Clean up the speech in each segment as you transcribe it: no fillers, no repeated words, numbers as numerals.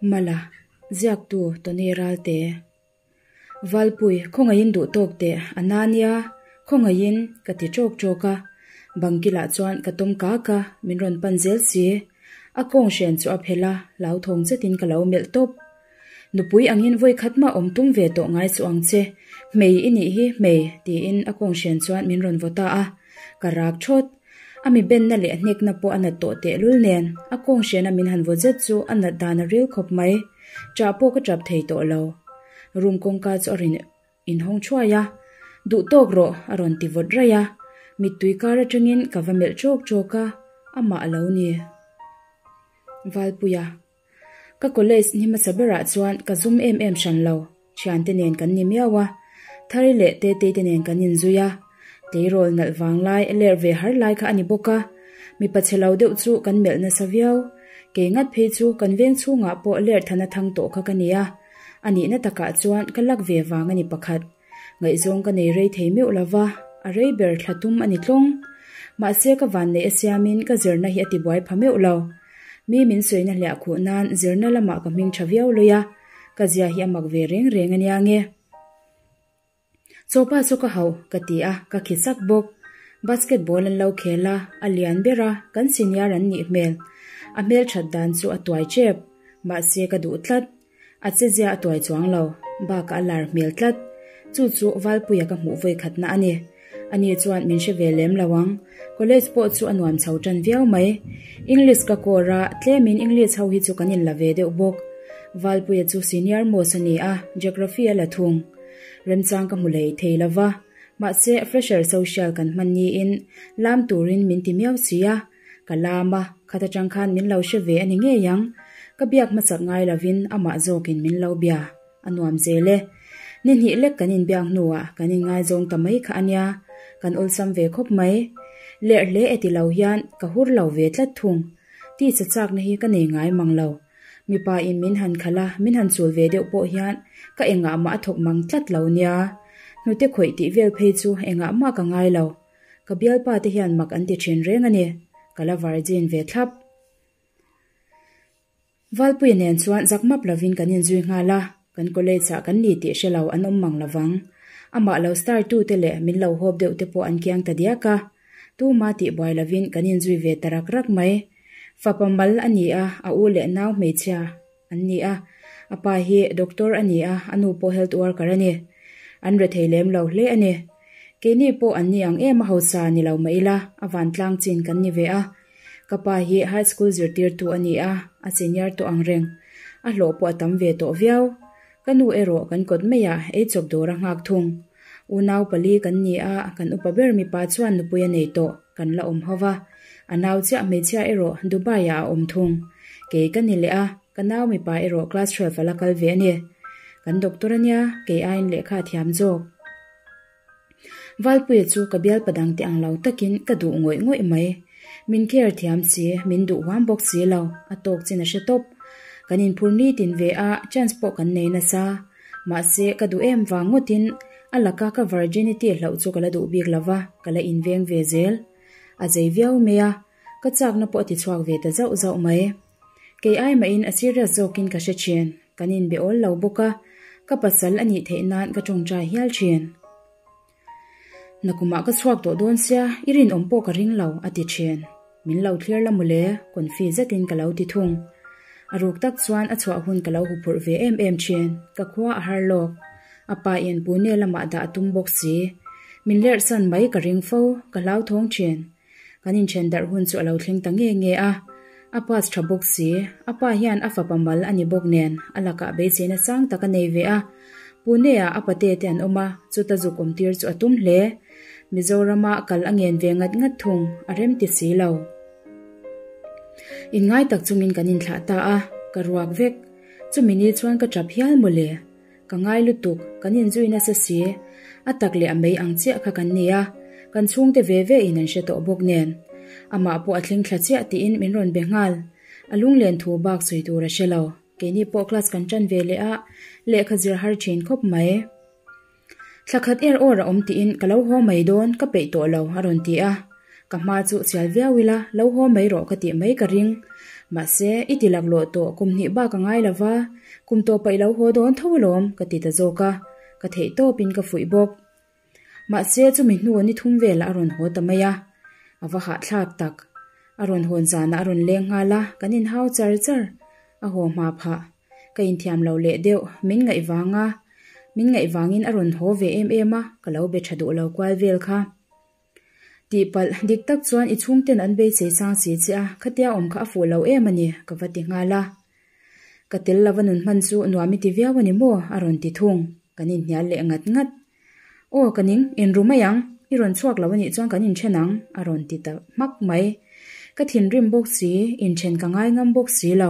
Mala, ziaktu Tony Ralte. Valpui, khawngaihin duh tawk teh, a na nia, khawngaihin, ka ti ṭawk ṭawk a. Bangkilah chuan ka tawm kak a, min rawn pan zel si. A kawng hren chu a phelh a, hlauthawng zetin ka lo melh tawp. Nupui angin vawi khat mah awm tum ve tawh ngai chu ang che, hmei i nih hi hmei, tiin a kawng hren chuan min rawn vaw ta a. Ka rak thawt. A mi benna leh hnekna pawh a nat tawh tehlul nen, a kawng hrena min han vaw zet chu a nat dan a ril khawp mai. Ṭah pawh ka ṭap thei tawh lo. Room kawngka chu a rin inhawng thuai a, Duh tawk rawh, a rawn ti vawt raih a. Mittui kar aṭangin ka va melh ṭawk ṭawk a, amah a lo ni. Valpuia. Ka college ni hmasa berah chuan ka zum em em hran lo, thiante nen kan ni miau a, Thari leh Tetei te nen kan inzui a, tleirawl nalh vang lai ler ve har lai kha a ni bawk a, mipa chhe lo deuh chu kan melh nasa viau, kei ngat phei chu kan veng chhungah pawh ler thana thang tawh kha ka ni a, a nihna takah chuan ka lak ve vang a ni pakhat. Ngaihzawng ka nei rei thei meuh lova, a rei ber thla tum a ni tlawng. Mahse ka vanneih a siamin ka zirna hi a tibuai pha meuh lo. Mi min sawina hliah khuh nan zirna lamah ka hming tha viau lui a, ka zia hi a mak ve reng reng a nia nge. Chawpa chu ka hauh, ka ti a, ka khi sak bawk. Basketball an lo khel a, a lian ber a, kan senior an nih hmel. A hmelthat dan chu a tuai tep, mahse ka duh tlat. A chezia a tuai chuang lo, bakah a lar hmel tlat. Chu chu Valpuia ka hmuh vawi khatna a ni. Ani chuan min hre ve lem lo ang. College pawh chu a nuam chho tan viau mai. English ka kawr a, tlemin English ho hi chu kan inla ve deuh bawk. Valpuia chu senior most a ni a, Geography a la thung. Remchang ka hmu lei thei lo va, mahse fresher social kan hman niin lam turin min ti miau si a. Ka lam a, khat atang khan min lo hre ve a ni ngei ang. Ka biak hmasak ngai lovin amah zawkin min lo bia. A nuam zel e. Ni hnih lek kan inbiak hnuah kan inngaizawng ta mai kha a nia. Kan awlsam ve khawp mai. Lerh hle e ti lo hian ka hur lo ve tlat thung. Tisa chakna hi ka nei ngai mang lo. Mipa in min han khalh a, min han chul ve deuh pawh hian ka engah mah a thawk mang tlat lo nia. Hnute khawih tih vel phei chu engah mah ka ngai lo. Ka bialpa te hian mak an ti thin reng a ni, ka la virgin ve thlap. Valpuia nen chuan zak map lovin kan inzui nghal a, kan college ah kan ni tih hre lo an awm mang lovang. Amah lo star tu te leh min lo hawp deuh te pawh an kiang ta diak a, tuma tih buai lovin kan inzui ve ta rak rak mai. Fapa mal a ni a, a u leh nau hmeichhia an ni a, a pa hi doctor a ni a, a nu pawh health worker a ni. An rethei lem lo hle a ni. Keini pawh an ni ang em a hausa ni lo mah ila, a vantlang chin kan ni ve a. Ka pa hi high school zirtirtu a ni a, a senior tawh ang reng. A hlawh pawh a tam ve tawh viau. Ka nu erawh kan kawt maiah eichawp dawr a nghak thung. Unau pali kan ni a, kan upa ber mipa chuan nupui a nei tawh, kan la awm ho va. A nau chiah hmeichhia erawh Dubai-ah a awm thung. Kei ka ni leh a, ka nau mipa erawh class 12 a la kal ve a ni. Kan doctor a nia, kei aiin lehkha a thiam zawk. Valpuia chu ka bialpa dangte ang lo takin ka duh ngawih ngawih mai. Min care thiam si, min duh huam bawk si lo, a tawk chin a hre tawp. Kan inphur nitin ve a, chance pawh kan nei nasa. Mahse, ka duh em vang ngawtin a laka ka virginity hlauh chu ka la duh bik lo va, ka la inveng ve zel. A zei viau mai a, ka chakna pawh a ti chhuak ve ta zauh zauh mai. Kei ai mahin a serious zawkin ka hre thin, kan inbe awl lo bawk a, ka pasal a nih theih nan ka tawngtai hial thin. Nakumah ka chhuak tawh dawn sia, i rinawm pawh ka ring lo, a ti thin. Min lo thlir la mawle, confi zetin ka lo ti thung. A ruk tak chuan a chhuah hun ka lo huphurh ve em em thin, ka khua a har lawk. A pa in Pune lamah dah a tum bawk si. Min lerhsan mai ka ring fo, ka hlauthawng thin. Kan inthen darh hun chu a lo thleng ta nge nge a, a pass tha bawk si. A pa hian a fapa mal a ni bawk nen a lakah beiseina sang tak a nei ve a. Pune-ah a pate te an awm a, chuta zuk awm tir chu a tum hle. Mizorama kal a ngen ve ngat ngat thung, a rem ti si lo. Inngai tak chungin kan inthlah ta a, ka ruak vek. Chumi ni chuan ka tap hial mawle. Ka ngai lutuk, kan inzui nasa si. A tak leh a mei ang chiah kha kan ni a, kan chhungte ve ve in an hre tawh bawk nen. Amah pawh a thleng thla chiah tiin min rawn be nghal. A lunglen thu bak sawi tur a hre lo. Keini pawh class kan tan ve leh a, lehkha zir har thin khawp mai. Thla khat er awr a awm tiin ka lo haw mai dawn, ka peih tawh lo a rawn ti a. Ka hma chu sial viau ila, lo haw mai rawh ka tih mai ka ring. Mahse, i ti laklawh tawh kum hnih bak a ngai lo va, kum tawpah i lo haw dawn tho alawm, ka ti ta zawk a, ka theih tawpin ka fuih bawk. Mahse, chumi hnu ni thum velah a rawn haw ta mai a, a va hahthlak tak. A rawn hawn zanah a rawn leng nghal a, kan inhau char char. A haw hma phah. Ka inthiam lo leh deuh, min ngaih vanga, min ngaih vangin a rawn haw ve em em a, ka lo be tha duh lo kual vel kha. Tihpalh, dik tak chuan i chhungten an beisei sang si che a, khatia awm kha a fuh lo em a ni, ka va ti nghal a. Ka tel lova nun hman chu nuam i ti viau a ni maw? a rawn ti thung. Kan inhnial leh ngat ngat. Aw, ka ning, inru mai ang, i rawn chhuak lo a nih chuan kan inthen ang, a rawn ti ta hmak mai. Ka thinrim bawk si, inthen ka ngai ngam bawk si lo.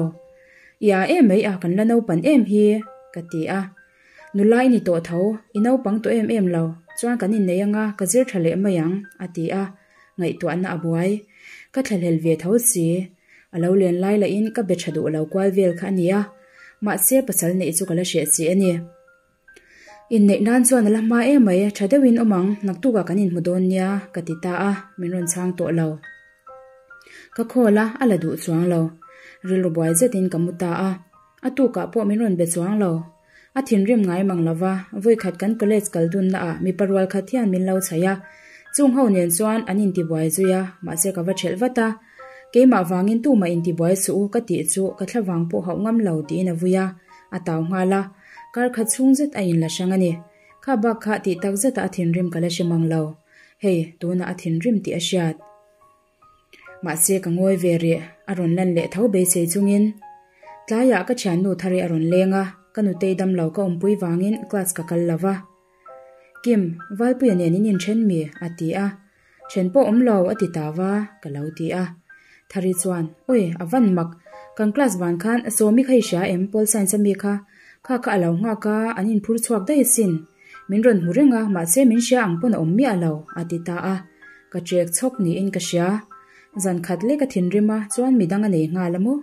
I a em mai a, kan la naupan em hi, ka ti a. Nula i ni tawh tho, i naupang tawh em em lo, chuan kan innei anga ka zir tha leh mai ang, a ti a, ngaihtuahna a buai. Ka thlahlel ve tho si. A lo len lai lahin ka be tha duh lo kual vel kha a nia. Mahse pasal neih chu ka la hreh chi a ni. Inneih nan chuan a la hma em mai, tha deuhin awm ang, naktukah kan inhmu dawn nia, ka ti ta a, min rawn chhang tawh lo. Ka call a, a la duh chuang lo. Rilru buai zetin ka mu ta a. A tukah pawh min rawn be chuang lo. A thinrim ngai mang lo va, vawikhat kan college kal dunna ah mipa rual khat hian min lo chhaih a. Chung ho nen chuan an intibuai zui a, mahse ka va thelh vat a. Keimah vangin tumah intibuai suh u ka tih chu ka thla vang pawh hauh ngam lo tiin a vui a, a tau nghal a. Kar khat chhung zet a inla hrang a ni. Kha bak kha tih tak zeta a thinrim ka la hre mang lo. Hei, tunah a thinrim tih a hriat. Mahse ka ngawi ve rih, a rawn lan leh tho beisei chungin. Tlaiah ka thiannu Thari a rawn leng a, ka nutei damlo ka awmpui vangin class ka kal lo va. Kim, Valpuia nen in inthen mi? a ti a. Then pawh awm lo, a ti ta va, ka lo ti a. Thari chuan, Oi, a van mak, kan class van khan Sawmi kha i hria em, Pol Science a mi kha, kha kha a lo nghak a, an inphur chhuak daih asin. Min rawn hmu reng a, mahse min hria ang pawn a awm miah lo, a ti ta a. Ka trek chhawk niin ka hria. Zan khat lek a thinrim a, chuan midang a nei nghal a maw?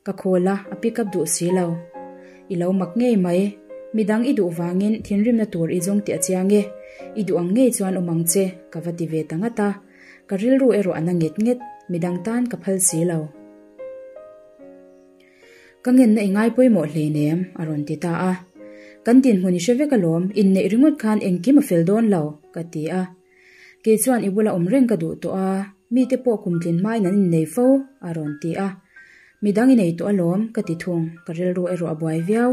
Ka call a, a pick up duh si lo. I lo mak ngei mai. Midang i duh vangin thinrimna tur i zawng tih a chiang e. I duh ang ngei chuan awm ang che, ka va ti ve ta ngat a. Ka rilru erawh a na nget nget, midang tan ka phal si lo. Ka ngenna i ngai pawimawh hleinem, a rawn ti ta a. Kan dinhmun i hre vek alawm, inneih ringawt khan engkim a fel dawn lo, ka ti a. Kei chuan i bula awm reng ka duh tawh a, mite pawh kumtlin hmain an innei fo, a rawn ti a. Midang i nei tawh alawm, ka ti thung, ka rilru erawh a buai viau.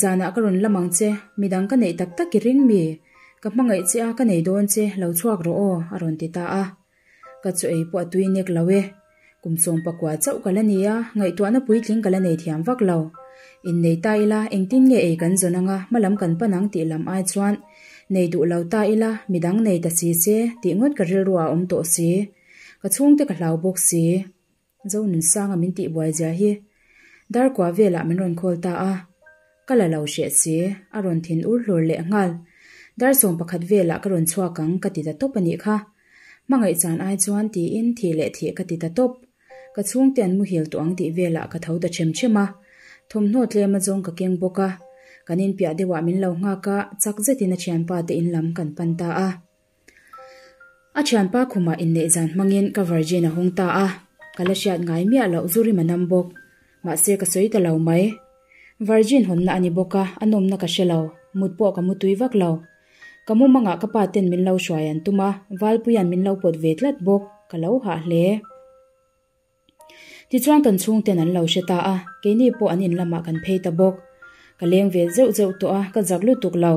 Zanah ka rawn lam ang che, midang ka neih tak tak i ring mi? Ka hmangaih che a, ka nei dawn che, lo chhuak rawh aw, a rawn ti ta a. Ka chu ei pawh a tui nek lo e. Kum sawm pakua chauh ka la ni a, ngaihtuahna puitling ka la nei thiam vak lo. Innei ta ila, engtin nge ei kan zawn anga hmalam kan pan ang tih lam ai chuan, nei duh lo ta ila, midang nei ta si se tih ngawt ka rilru ah a awm tawh si. Ka chhungte ka hlau bawk si. Zonunsanga min tih buai zia hi Darkua velah min rawn call ta a, ka la lo hreh si, a rawn thin ur hlur leh nghal. Dar 11 velah ka rawn chhuak ang ka ti ta tawp a nih kha. Hmangaih chan ai chuan tiin thih leh thih ka ti ta tawp. Ka chhungte an muhil tawh ang tih velah ka tho ta ṭhem ṭhem a, thawmhnaw tlem a zawng ka keng bawk a, kan inpiah deuhah min lo nghak a, chak zetin a thianpa te in lam kan pan ta a. A thianpa khumah inneih zan hmangin ka virgin a hawng ta a, ka la hriat ngai miah loh zu rim a nam bawk. Mahse ka sawi ta lo mai. Virgin hawnna a ni bawk a, a nawmna ka hre lo, mut pawh ka mu tui vak lo. Ka mumangah ka pa ten min lo hruai an tum a, Valpuia'n min lo pawt ve tlat bawk, ka lo hah hle. Tichuan kan chhungten an lo hre ta a, keini pawh an in lamah kan phei ta bawk. Ka leng ve zeuh zeuh tawh a, ka zak lutuk lo.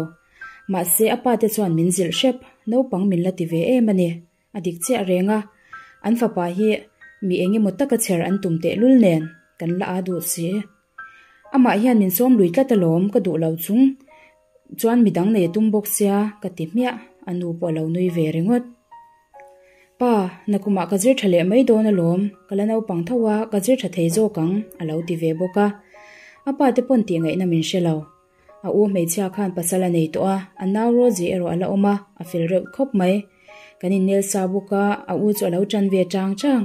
Mahse a pa te chuan min zilh hrep, naupang min la ti ve em a ni. A dik chiah reng a, an fapa hi mi eng emaw taka chher an tum tehlul nen kan la a duh si. Amah hian min sawm lui tlat alawm, ka duh lo chung chuan midang nei a tum bawk sia ka ti hmiah, a nu pawh a lo nui ve ringawt. Pa, nakumah ka zir tha leh mai dawn alawm, ka la naupang tho a, ka zir tha thei zawk ang, a lo ti ve bawk a. A pa te pawn tih ngaihna min hre lo. A u hmeichhia khan pasal a nei tawh a, a nau Rosie erawh a la awm a, a fel reuh khawp mai. Kan innel sa bawk a, a u chu a lo tan ve chang chang.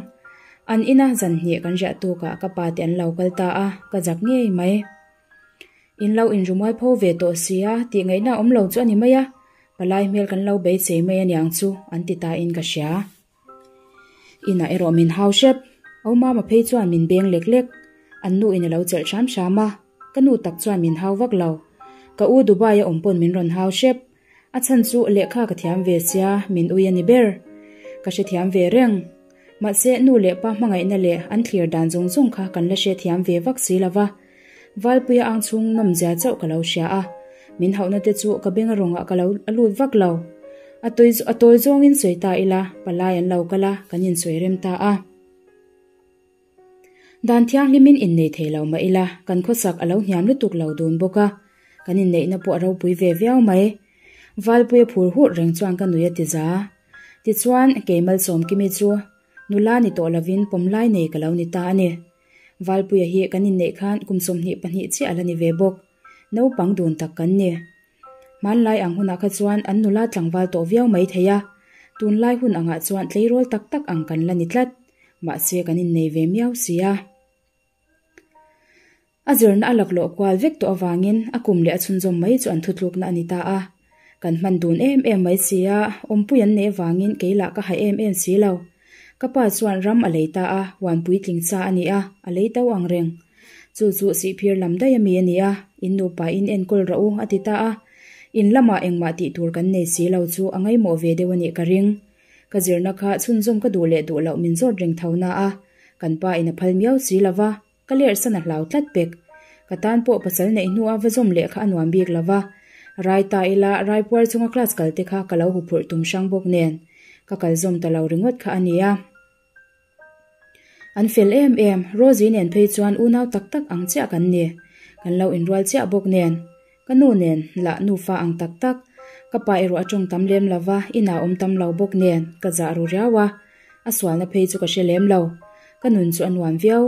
An ina zan hnih kan riah tukah ka pa te an lo kal ta a, ka zak ngei mai. In lo inrumuai pho ve tawh sia, tih ngaihna awm lo chu a ni mai a, Palai hmel kan lo beisei mai aniang chu an ti ta in ka hria. Inah erawh min hau hrep. Au Mama phei chuan min beng lek lek. An nu in a lo chelh hram hram a, ka nu tak chuan min hau vak lo. Ka u Dubai a awm pawn min rawn hau hrep. A chhan chu lehkha ka thiam ve sia, min ui a ni ber. Ka hrethiam ve reng. Mahse nu leh pa hmangaihna leh an thlir dan zawng zawng kha kan la hrethiam ve vak si lo va. Valpuia ang chhung nawmzia chauh ka lo hria a, min hauhna te chu ka beng a rawngah ka lo a lut vak lo. A tawi a tawi zawngin sawi ta ila, palai an lo kal a, kan insawi rem ta a. Dan thianghlimin innei thei lo mah ila, kan khawsak a lo hniam lutuk lo dun bawk a, kan inneihna pawh a ropui ve viau mai. Valpuia phur hurh reng chuan ka nui a ti za. Tichuan, kei Malsawmkimi chu nula ni tawh lovin pawmlai nei ka lo ni ta a ni. Valpuia hi kan inneih khan kum 22 chiah a la ni ve bawk. Naupang dun tak kan ni. Hmanlai ang hunah kha chuan an nula tlangval tawh viau mai thei a, tunlai hun angah chuan tleirawl tak tak ang kan la ni tlat. Mahse kan innei ve miau si a. A zirna a laklawh kual vek tawh avangin a kum leh a chhunzawm mai chu an thutlukna a ni ta a. Kan hman dun em em mai si a, awmpui an neih avangin kei lah ka ha em em si lo. Ka pa chuan ram a lei ta a, huan puitling sa a ni a, a lei to ang reng. Chu chu sihphir lam daih ami a ni a, in nupa in enkawl rawh u a ti ta a. In lamah engmah tih tur kan nei si lo chu a ngaimawh ve deuh a nih ka ring. Ka zirna kha chhunzawm ka duh leh duh loh min zawt reng tho na a, kan pa in a phal miau si lo va, ka lerhsan a hlau tlat pek. Ka tan pawh pasal neih hnua va zawm leh kha a nuam bik lo va, rai ta ila raipuar chunga class kal te kha ka lo huphurh tum hrang bawk nen ka kal zawm ta lo ringawt kha a nia. An fel em em, Rosie nen phei chuan unau tak tak ang chiah kan ni, kan lo inrual chiah bawk nen. Ka nu nen lah nufa ang tak tak, ka pa erawh a tawng tam lem lo va, inah awm tam lo bawk nen ka zah ru riau a, a sualna phei chu ka hre lem lo. Ka nun chu a nuam viau.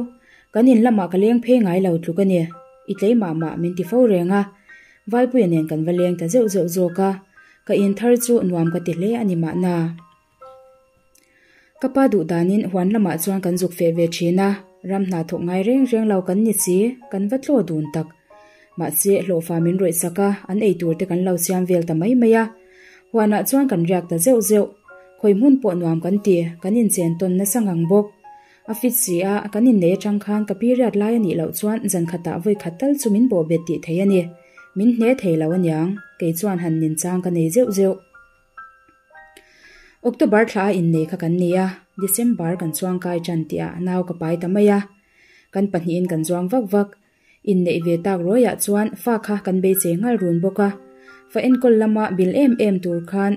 Kan in lamah ka leng phei ngai lo tluk a ni. I tlei mah mah min ti fo reng a. Valpuia nen kan va leng ta zeuh zeuh zawk a, ka in thar chu nuam ka ti hle a ni mahna. Ka pa duh danin huan lamah chuan kan zuk feh ve thin a, ram hna thawk ngai reng reng lo kan ni si, kan va tlaw dun tak. Mahse, hlawhfa min rawih sak a, an ei tur te kan lo siam vel ta mai mai a. Huanah chuan kan riak ta zeuh zeuh. Khawi hmun pawh nuam kan ti, kan inchen tawn nasa ngang bawk. A fit si a, kan innei atang khan ka period lai a nih loh chuan zan khatah vawi khat tal chu min bawhbet tih thei a ni. Min hne thei lo aniang, kei chuan han ninchang ka nei zeuh zeuh. October thla a innei kha kan ni a, December kan chuang kai tan tih ah nau ka pai ta mai a, kan pahnihin kan zuang vak vak. Inneih ve tak ruaiah chuan fa kha kan beisei nghal run bawk a, fa enkawl lama bil em em tur khan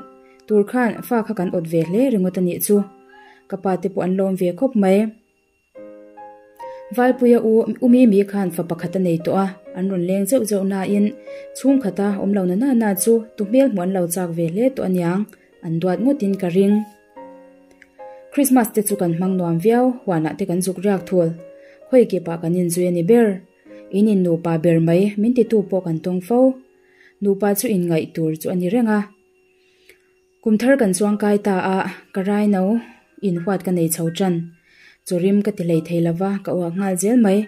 tur khan fa kha kan awt ve hle ringawt a nih chu. Ka pa te pawh an lawm ve khawp mai. Valpuia u u Mimi khan fa pakhat a nei tawh a, an rawn leng zeuh zeuh nain chhungkhata awm lo na na na chu tu hmel hmuh an lo chak ve hle tawh aniang, an duat ngawtin ka ring. Christmas te chu kan hmang nuam viau, huanah te kan zuk riak thul. Khawi kipah kan inzui a ni ber. In in nupa ber mai min titu pawh kan tawng fo. Nupa chu inngaih tur chu a ni reng a. Kum thar kan chuang kai ta a, ka raino in huat ka nei chho tan. Chaw rim ka ti hlei thei lova, ka uak nghal zel mai.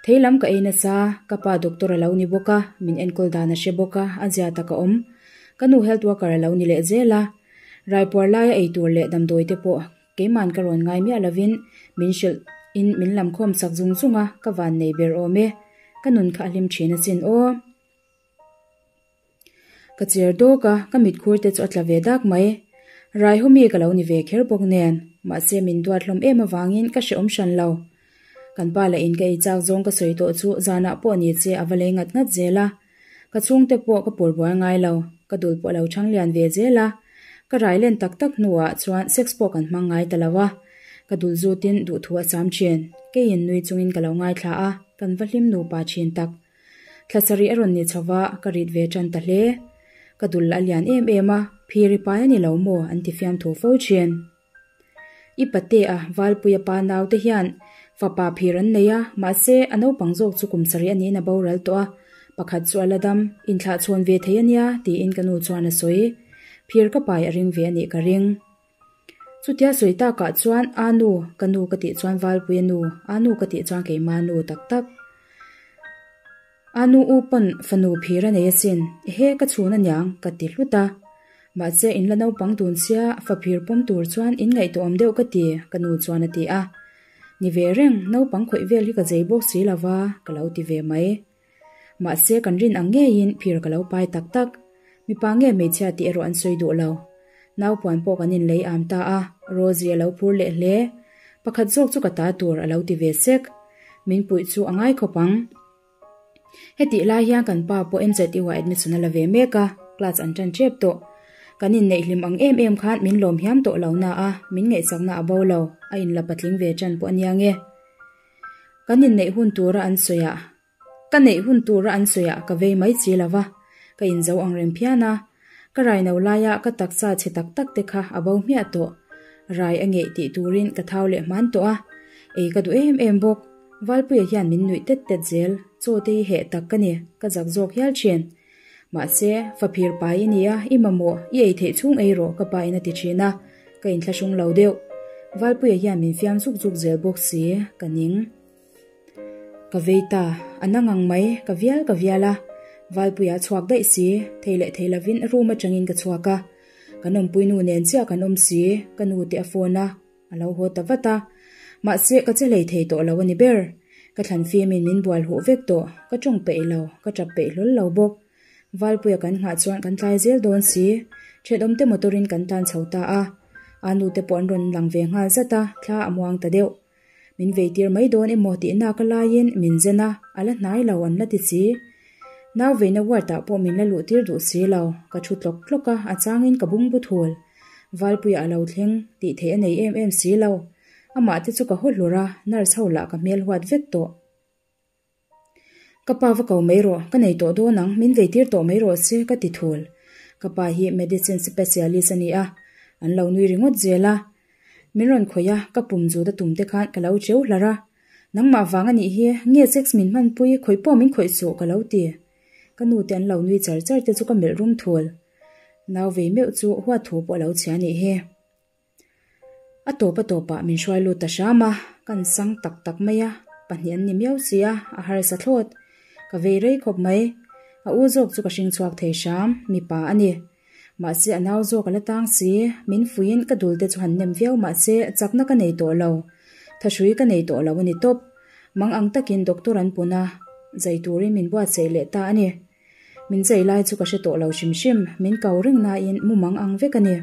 Thei lam ka ei nasa, ka pa doctor a lo ni bawk a, min enkawl dan a hre bawk a, a zia tak a awm. Ka nu health worker a lo ni leh zel a. Raipuar laia ei tur leh damdawi te pawh keiman ka rawn ngai miah lovin min hrilh in min lam khawm sak zung zung a, ka van nei ber awm e. Ka nun kha a hlim thin asin aw. Ka cher dawk a, ka mitkhur te chu a tla ve dak mai. Raihawmi ka lo ni ve kher bawk nen, mahse min duat hlawm em avangin ka hrehawm hran lo. Kan pa lah in ka ei chak zawng ka sawi tawh chu zanah pawh ni che a va lei ngat ngat zel a. Ka chhungte pawh ka pur buai ngai lo, ka dul pawh a lo chhang lian ve zel a. Ka rai len tak tak hnuah chuan sex pawh kan hmang ngai ta lo a. Ka dul zutin duhthu a sam thin. Keiin nui chungin ka lo ngaithla a, kan va hlim nupa thin tak. Thla sarih a rawn ni chho va, ka rit ve tan ta hle. Ka dul a lian em em a, phir i pai a ni lo maw an ti fiamthu fo thin. I patea Valpuia pa naute hian fapa phir an nei a, mahse a naupang zawk chu kum sarih a niin a boral tawh a, pakhat chu a la dam, inthlah chhawn ve thei a nia tiin ka nu chuan a sawi. Phir ka pai a ring ve a nih ka ring. Chutia sawi takah chuan a nu, ka nu ka tih chuan Valpuia nu, a nu ka tih chuan keima nu tak tak. A nu u pawn fanu phir a nei asin, ehe ka chhun aniang ka ti hlut a. Mahse in la naupang dun sia fa phir pawm tur chuan in ngaihtuahawm deuh ka ti, ka nu chuan a ti a. Ni ve reng, naupang khawih vel hi ka zei bawk si lo va, ka lo ti ve mai. Mahse kan rin ang ngeiin phir ka lo pai tak tak. Mipa nge hmeichhia tih erawh an sawi duh lo. Naupuan pawh kan inlei am ta a, Rosie a lo phur leh hle. Pakhat zawk chu ka ta tur a lo ti ve sek. Min puih chu a ngai khawp ang. Hetih lai hian kan pa pawh MZU ah admission a la ve mek a, class an tan tep tawh. Kan inneih hlim ang em em khan min lawm hiam tawh lo na a, min ngaihsakna a bo lo, a inla patling ve tan pawh a nia nge. Kan inneih hun tura an sawi ah, ka neih hun tura an sawi ah ka vei mai chi lo va, ka inzo ang reng phian a. Ka rai no laia ka taksa chhe tak tak te kha a bo hmiah tawh. Rai a ngeih tih turin ka thau leh hman tawh a, ei ka duh em em bawk. Valpuia hian min nuih tet tet zel, chaw te hi heh tak ka ni, ka zak zawk hial thin. Mahse, faphir pai i nia, i mamawh, i ei theih chhung ei rawh ka pa in a ti thin a, ka inthlahrung lo deuh. Valpuia hian min fiam zuk zuk zel bawk si, ka ning. Ka vei ta, a na ngang mai, ka vial ka vial a. Valpuia a chhuak daih si, thei leh thei lovin room atangin ka chhuak a. Kan awmpui nu nen chiah kan awm si, ka nu te a phone a. A lo haw ta vat a, mahse ka che hlei thei tawh lo a ni ber. Ka thlan fimin min bual huh vek tawh, ka tawng peih lo, ka tap peih hlawl lo bawk. Valpuia kan nghah chuan kan tlai zel dawn si, thenawmte motor-in kan tlan chho ta a. A nute pawh an rawn lang ve nghal zat a, thla a muang ta deuh. Min veitir mai dawn emaw tih nak a laiin min zen a, a la hnai lo an la ti si. Nau veina ward-ah pawh min la luhtir duh si lo, ka thu tlawk tlawk a, a changin ka bungbu thul. Valpuia a lo thleng, tih theih a nei em em si lo. Amah te chu ka haw hlur a, nurse ho lah ka hmel huat vek tawh. Ka pa va ko mai rawh, ka nei tawh dawn ang, min veitir tawh mai rawh se, ka ti thul. Ka pa hi medicine specialist a ni a, an lo nui ringawt zel a. Min rawn khawih a, ka pum zut a tum te khan ka lo cheu hlar a. Nangmah vang a nih hi, nge sex min hmanpui, khawih pawh min khawih suh, ka lo ti. Ka nu te an lo nui char char te chu ka melh rum thul. Nau vei meuh chu huat thu pawh a lo chhia nih hi. A tawp a tawpah min hruai lut ta hram a, kan sang tak tak mai a, pahnih an ni miau si a, a harsa thlawt. Ka vei rei khawp mai. A u zawk chu ka hring chhuak thei hram, mipa a ni. Mahse a nau zawk a la tang si, min fuiin ka dul te chu han nem viau mahse chakna ka nei tawh lo. Thahrui ka nei tawh lo a ni tawp. Mang ang takin doctor an pun a, zai turin min buatsaih leh ta a ni. Min zai lai chu ka hre tawh lo hrim hrim, min kau reng nain mumang ang vek a ni.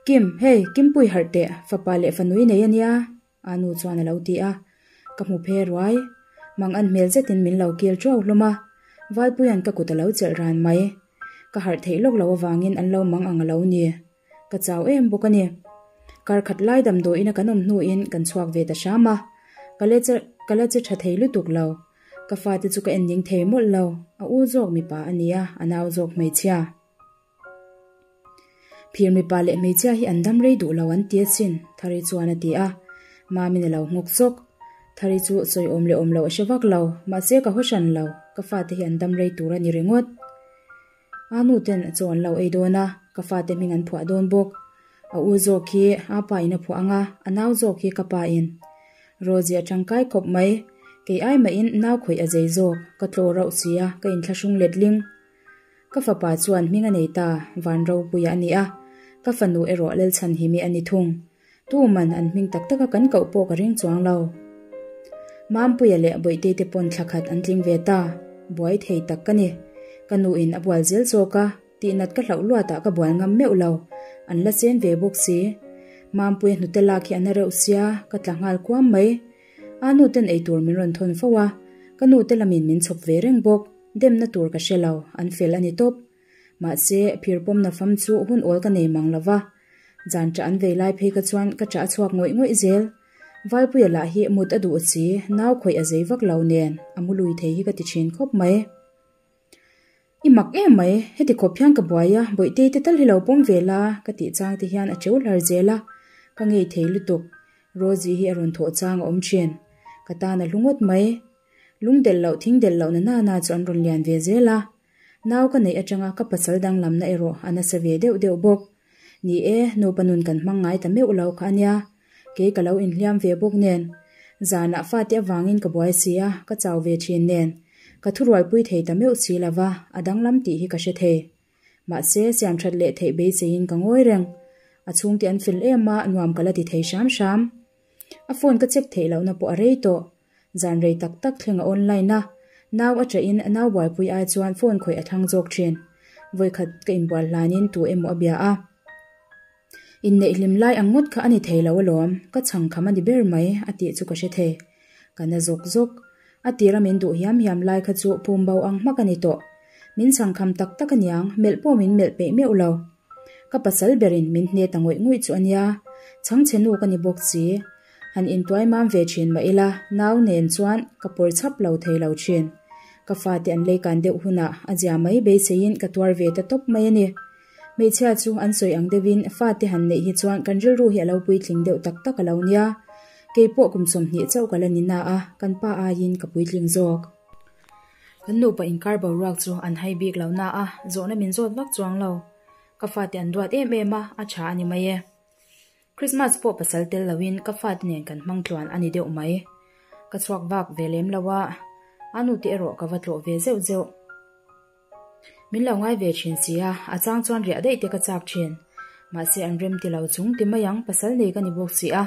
Kim, hei, Kimpui harh teh, fapa leh fanui nei a nia, a nu chuan a lo ti a. Ka hmu phe ruai. Mang an hmel zetin min lo kil ṭuau hlawm a, Valpuia'n ka kut a lo chelh ran mai. Ka harh theih lawk lo avangin an lo mang ang a lo ni. Ka chau em bawk a ni. Kar khat lai damdawiin a kan awm hnuin kan chhuak ve ta hram a. Ka la che ka la che tha thei lutuk lo. Ka fate chu ka en ning thei mawlh lo. A u zawk mipa a ni a, a nau zawk hmeichhia. Phir mipa leh hmeichhia hi an dam rei duh lo an ti asin, Thari chuan a ti a. Mamin a lo nghawk zawk. Thari chu sawi awm leh awm lo a hre vak lo, mahse ka haw hran lo, ka fate hi an dam rei tur a ni ringawt. A nu ten chaw an lo ei dawn a, ka fate hming an phuah dawn bawk. A u zawk hi a pa in a phuah ang a, a nau zawk hi ka pa in. Rosie a tangkai khawp mai, kei ai mahin nau khawih a zei zawk, ka tlaw rauh si a, ka inthlahrung letling. Ka fapa chuan hming a nei ta, Van Ropuia a ni a, ka fanu erawh Lalchhanhimi a ni thung. Tuman an hming tak taka kan koh pawh ka ring chuang lo. Mampuia leh Bawihtei te pawn thla khat an tling ve ta, buai thei tak ka ni. Ka nuin a bual zel zawk a, tihnat ka hlauh luatah ka bual ngam meuh lo, an la chen ve bawk si. Mampuia hnute lak hi a na reuh sia, ka tla nghal kuam mai. A nu ten eitur min rawn thawn fo a, ka nu te lamin min chhawp ve reng bawk. Demna tur ka hre lo, an fel a ni tawp. Mahse, phir pawmna fam chu hun awl ka nei mang lo va. Zan ṭah an vei lai phei kha chuan ka ṭah a chhuak ngawih ngawih zel. Valpuia lah hi mut a duh si, nau khawih a zei vak lo nen, a mu lui thei hi ka ti ṭhin khawp mai. I mak em mai, heti khawp hian ka buai a, Bawihtei te tal hi lo pawm ve la, ka tih chang te hian a cheu hlar zel a, ka ngei thei lutuk. Rosie hi a rawn thawh chang a awm ṭhin. Ka tan a hlu ngawt mai. Lung delh loh thing delh loh na nana chu an rawn lian ve zel a. Nau ka neih atanga ka pasal danglamna erawh a nasa ve deuh deuh bawk. Ni e, nupa nun kan hmang ngai ta meuh lo kha a nia. Kei ka lo inhliam ve bawk nen. Zanah fate avangin ka buai si a, ka chau ve thin nen. Ka thurualpui thei ta meuh si lova, a danglam tih hi ka hre thei. Mahse, siam that leh theih beiseiin ka ngawi reng. A chhungte an fel em a, nuam ka la ti thei hram hram. A phone ka check theih lohna pawh a rei tawh. Zan rei tak tak thleng a online a, nau a ṭahin nau buaipui ai chuan phone khawih a thlang zawk ṭhin. Vawikhat ka inbual hlanin tu emaw a bia a. Inneih hlim lai ang ngawt kha a ni thei lo alawm, ka chhang kham a ni ber mai a tih chu ka hre thei. Ka na zawk zawk. A tira min duh hiam hiam lai kha chu pum bo ang hmak a ni tawh. Min chhang kham tak tak aniang, melh pawh min melh peih meuh lo. Ka pasal berin min hne ta ngawih ngawih chu ania, chhangchhe nu ka ni bawk si. Han intuai mam ve thin mah ila, nau nen chuan ka pawr chhap lo thei lo thin. Ka fate an leikan deuh hunah a zia mai beiseiin ka tuar ve ta tawp mai a ni. Hmeichhia chu an sawi ang deuhin fate han neih hi chuan kan rilru hi a lo puitling deuh tak tak a lo nia. Kei pawh kum 20 chauh ka la ni na a, kan pa aiin ka puitling zawk. Kan nupa inkar boruak chu an hai bik lo na a, zawhna min zawt vak chuang lo. Ka fate an duat em em a, a tha a ni mai e. Christmas pawh pasal tel loin ka fate nen kan hmang tluan a ni deuh mai. Ka chhuak vak ve lem lo a, a nute erawh ka va tlawh ve zeuh zeuh. Min lo ngai ve thin si a, a chang chuan riah daih te ka chak thin. Mahse an rem ti lo chung ti mai ang, pasal nei ka ni bawk si a,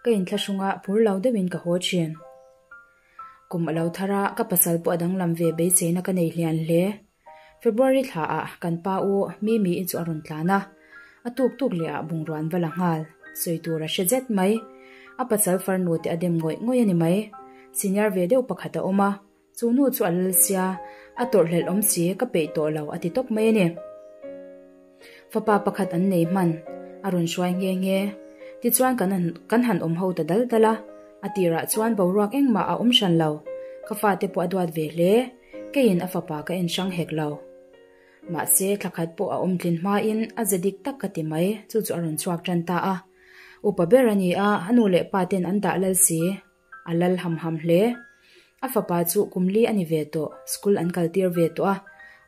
ka inthlahrung a, phur lo deuhin ka haw thin. Kum a lo thar a, ka pasal pawh a danglam ve beiseina ka nei hlian hle. February thla ah kan pa u Mimi i chu a rawn tlan a, a tuk tuk leh ah bungrua an va la nghal, sawi tur a hre zet mai. A pasal farnu te a dem ngawih ngawih a ni mai. Senior ve deuh pakhat a awm a, Chu nu chu a lal sia, a tawrhhlelh awm si, ka peih tawh lo a ti tawp mai a ni. Fapa pakhat an nei hman, a rawn hruai nghe nghe. Tichuan kan kan han awm ho ta dal dal a, a tirah chuan boruak engmah a awm hran lo, ka fate pawh a duat ve hle, keiin a fapa ka en hrang hek lo. Mahse thla khat pawh a awm tlin hmain a ze dik tak ka ti mai, chu chu a rawn chhuak tan ta a. Upa ber a ni a, a nu leh pa ten an dah lal si. A lal ham ham hle. A fapa chu kum li a ni ve tawh, school an kal tir ve tawh a.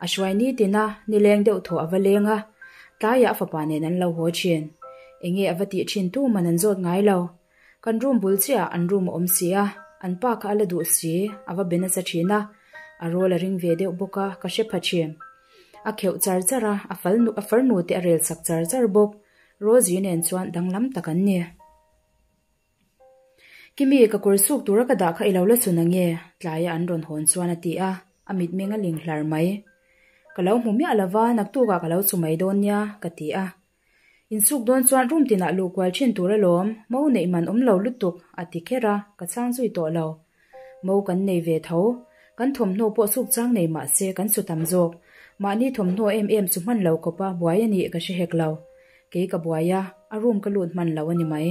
A hruai nitin a, nileng deuh thaw a va leng a. Tlaiah a fapa nen an lo haw thin. Enge a va tih thin tu man an zawt ngai lo. Kan room bul chiah ah an room a awm si a, an pa kha a la duh si, a va be nasa thin a. A rawl a ring ve deuh bawk a, ka hre pha thin. A kheuh char char a, a fal a farnu te a rel sak char char bawk. Rosie nen chuan danglam tak an ni. Kimi, ka kawr suk tura ka dah kha i lo la chhun ange, tlaia an rawn hawn chuan a ti a, a mitmeng a ling hlar mai. Ka lo hmu miah lova, naktukah ka lo chu mai dawn nia, ka ti a. Insuk dawn chuan room tinah luh kual thin tur alawm, mo neih man awm lo lutuk, a ti kher a, ka chhang zui tawh lo. Mo kan nei ve tho, kan thawmhnaw pawh suk chang nei mah se kan su tam zawk. Mahni thawmhnaw em em chu hman lo khawpa buai a nih ka hre hek lo. Kei ka buai a, a room ka lut hman lo a ni mai.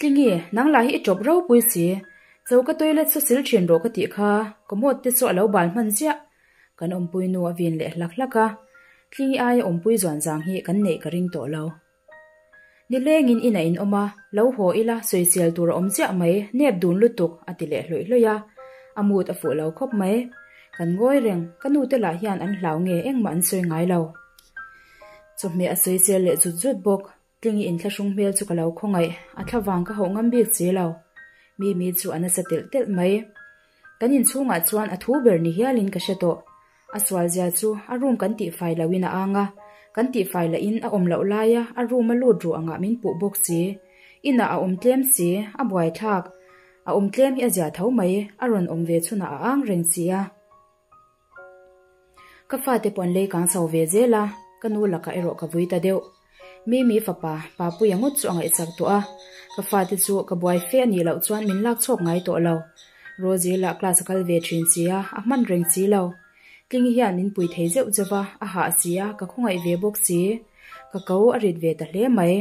Tlingi, nang lah hi i ṭawp ropui si. Choka toilet saw sil ṭhin rawh ka tih kha, commode te chu a lo bal hman ziah. Kan awmpui nu a vin leh hlak hlak a, Tlingi aia awmpui zuan zang hi kan neih ka ring tawh lo. Nilengin inah in awm a, lo haw ila sawisel tur a awm chiah mai, nep dun lutuk, a ti leh hlawih hlawih a. A mood a fuh lo khawp mai. Kan ngawi reng, ka nute lah hian an hlau nge engmah an sawi ngai lo. Chawhmeh a sawisel leh zut zut bawk. Tlingi inthlahrung hmel chu ka lo khawngaih, a thlavang ka hauh ngam bik si lo. Mimi chu a nasa telh telh mai. Kan inchhungah chuan a thu ber ni hialin ka hre tawh. A sualzia chu a room kan tihfai loin a ang a, kan tihfai lahin a awm loh laia a room a lut ruh angah min puh bawk si. Inah a awm tlem si, a buaithlak. A awm tlem hi a zia tho mai, a rawn awm ve chhunah a ang reng si a. Ka fate pawh an lei kang chho ve zel a, ka nu lakah erawh ka vui ta deuh. Mimi fapa, Papuia ngawt chu a ngaihsak tawh a, ka fate chu ka buai fe a nih loh chuan min lak chhawk ngai tawh lo. Rosie lah class a kal ve thin si a, a hman reng si lo. Tlingi hian min pui thei zeuh zeuh a, a hah si a, ka khawngaih ve bawk si. Ka ko a rit ve ta hle mai.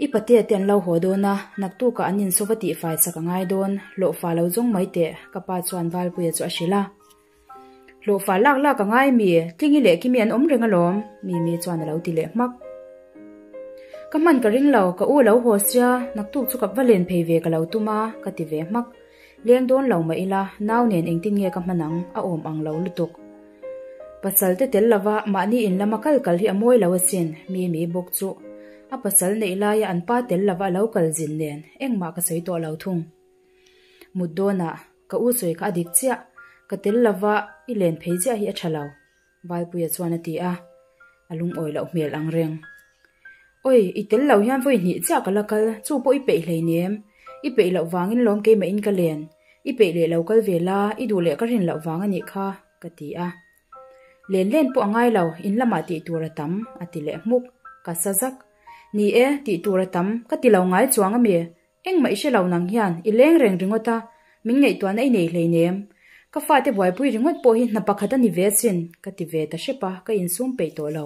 I patea te an lo haw dawn a, naktukah an insawva tihfai chak a ngai dawn, hlawhfa lo zawng mai teh, ka pa chuan Valpuia chu a hrilh a. Hlawhfa lak lak a ngai mi, Tlingi leh Kimi an awm reng alawm, Mimi chuan a lo ti leh hmak. Ka hman ka ring lo, ka u a lo haw sia, naktuk chu ka va len phei ve ka lo tum a, ka ti ve hmak. Leng dawn lo mah ila, nau nen engtin nge ka hman ang, a awm ang lo lutuk. Pasal te tel lova mahni in lama kal kal hi a mawi lo asin, Mimi bawk chu a pasal neih laia an pa tel lova a lo kal zin nen engmah ka sawi tawh lo thung. Mut dawnah ka u sawi kha a dik chiah, ka tel lova i len phei chiah hi a tha lo, Valpuia chuan a ti a, a lungawi loh hmel ang reng. Oi, i tel lo hian vawi hnih chiah ka la kal, chu pawh i peih hleinem. I peih loh vangin lawm keimah in ka len. I peih leh lo kal ve la, i duh leh ka rin loh vang a nih kha, ka ti a. Len len pawh a ngai lo, in lamah tih tur a tam, a ti leh hmuk. Ka sa zak. Ni e, tih tur a tam, ka ti lo ngai chuang a mi? Engmah i hre lo nang hian, i leng reng ringawt a, min ngaihtuahna i nei hleinem. Ka fate buaipui ringawt pawh hi hna pakhat a ni ve asin, ka ti ve ta hrep a, ka insum peih tawh lo.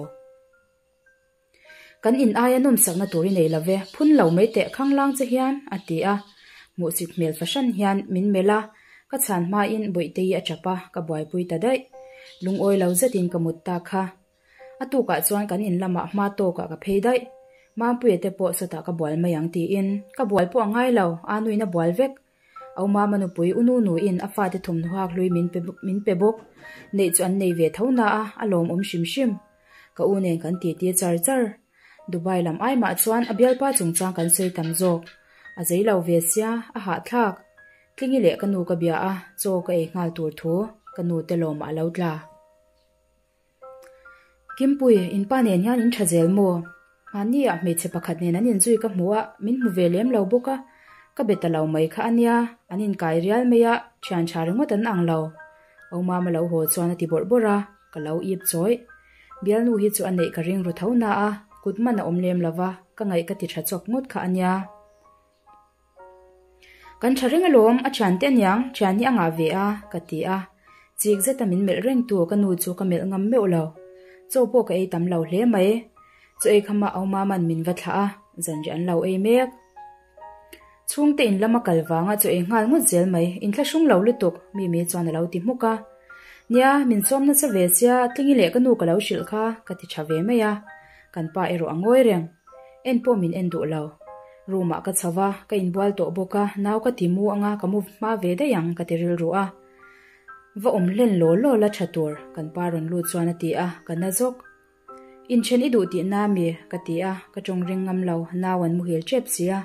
Kan in aia nawmsakna tur i nei lo ve, phun lo mai teh khanglang che hian, a ti a. Hmuhsit hmel fahran hian min melh a, ka chhan hmain Bawihtei a tap a, ka buaipui ta daih. Lungawi lo zetin ka mut ta kha. A tukah chuan kan in lamah hma tawkah ka phei daih. Mampuia te pawh sawtah ka bual mai ang tiin, ka bual pawh a ngai lo, a nuin a bual vek. Au mama nupui u nu nuin a fate thawmhnaw hak hlui min pe min pe bawk. Neih chu an nei ve tho na a, a lawmawm hrim hrim. Ka u nen kan titi char char. Dubai lam ai mah chuan a bialpa chungchang kan sawi tam zawk. A zei lo ve sia, a hahthlak. Tlingi leh ka nu ka bia a, chaw ka ei nghal tur thu ka nu te lawmah a lo tla. Kimpui, in pa nen hian in tha zel maw? Mahni ah hmeichhe pakhat nen an inzui ka hmu a, min hmu ve lem lo bawk a, ka be ta lo mai kha a nia, an inkai rial mai a, thian tha ringawt an ang lo. Au mama lo haw chuan a ti bawrh bawrh a, ka lo ip chawih. Bialnu hi chu a neih ka ring ru tho na a, kut man a awm lem lo va, ka ngaih ka ti tha chawk ngawt kha a nia. Kan tha reng alawm, a thian te aniang, thian hi a ngah ve a, ka ti a. Chik zeta min melh reng tu ka nu chu ka melh ngam meuh lo. Chaw pawh ka ei tam lo hle mai. Chaw ei khamah au mama'n min va thlah a, zanriah an lo ei mek. Chhungte in lama kal vanga chaw ei nghal ngawt zel mai, inthlahrung lo lutuk, Mimi chuan a lo ti hmuk a. Nia, min sawm nasa ve sia, Tlingi leh ka nu ka lo hrilh kha, ka ti tha ve mai a. Kan pa erawh a ngawi reng. En pawh min en duh lo. Room ah ka chho va, ka inbual tawh bawk a, nau ka ti mu anga ka mu hma ve daih ang ka ti rilru a. Va awm hlen law law la tha tur, kan pa rawn lut chuan a ti a, ka na zawk. Inthen i duh tihna mi? ka ti a, ka tawng ring ngam lo, nau an muhil tep si a.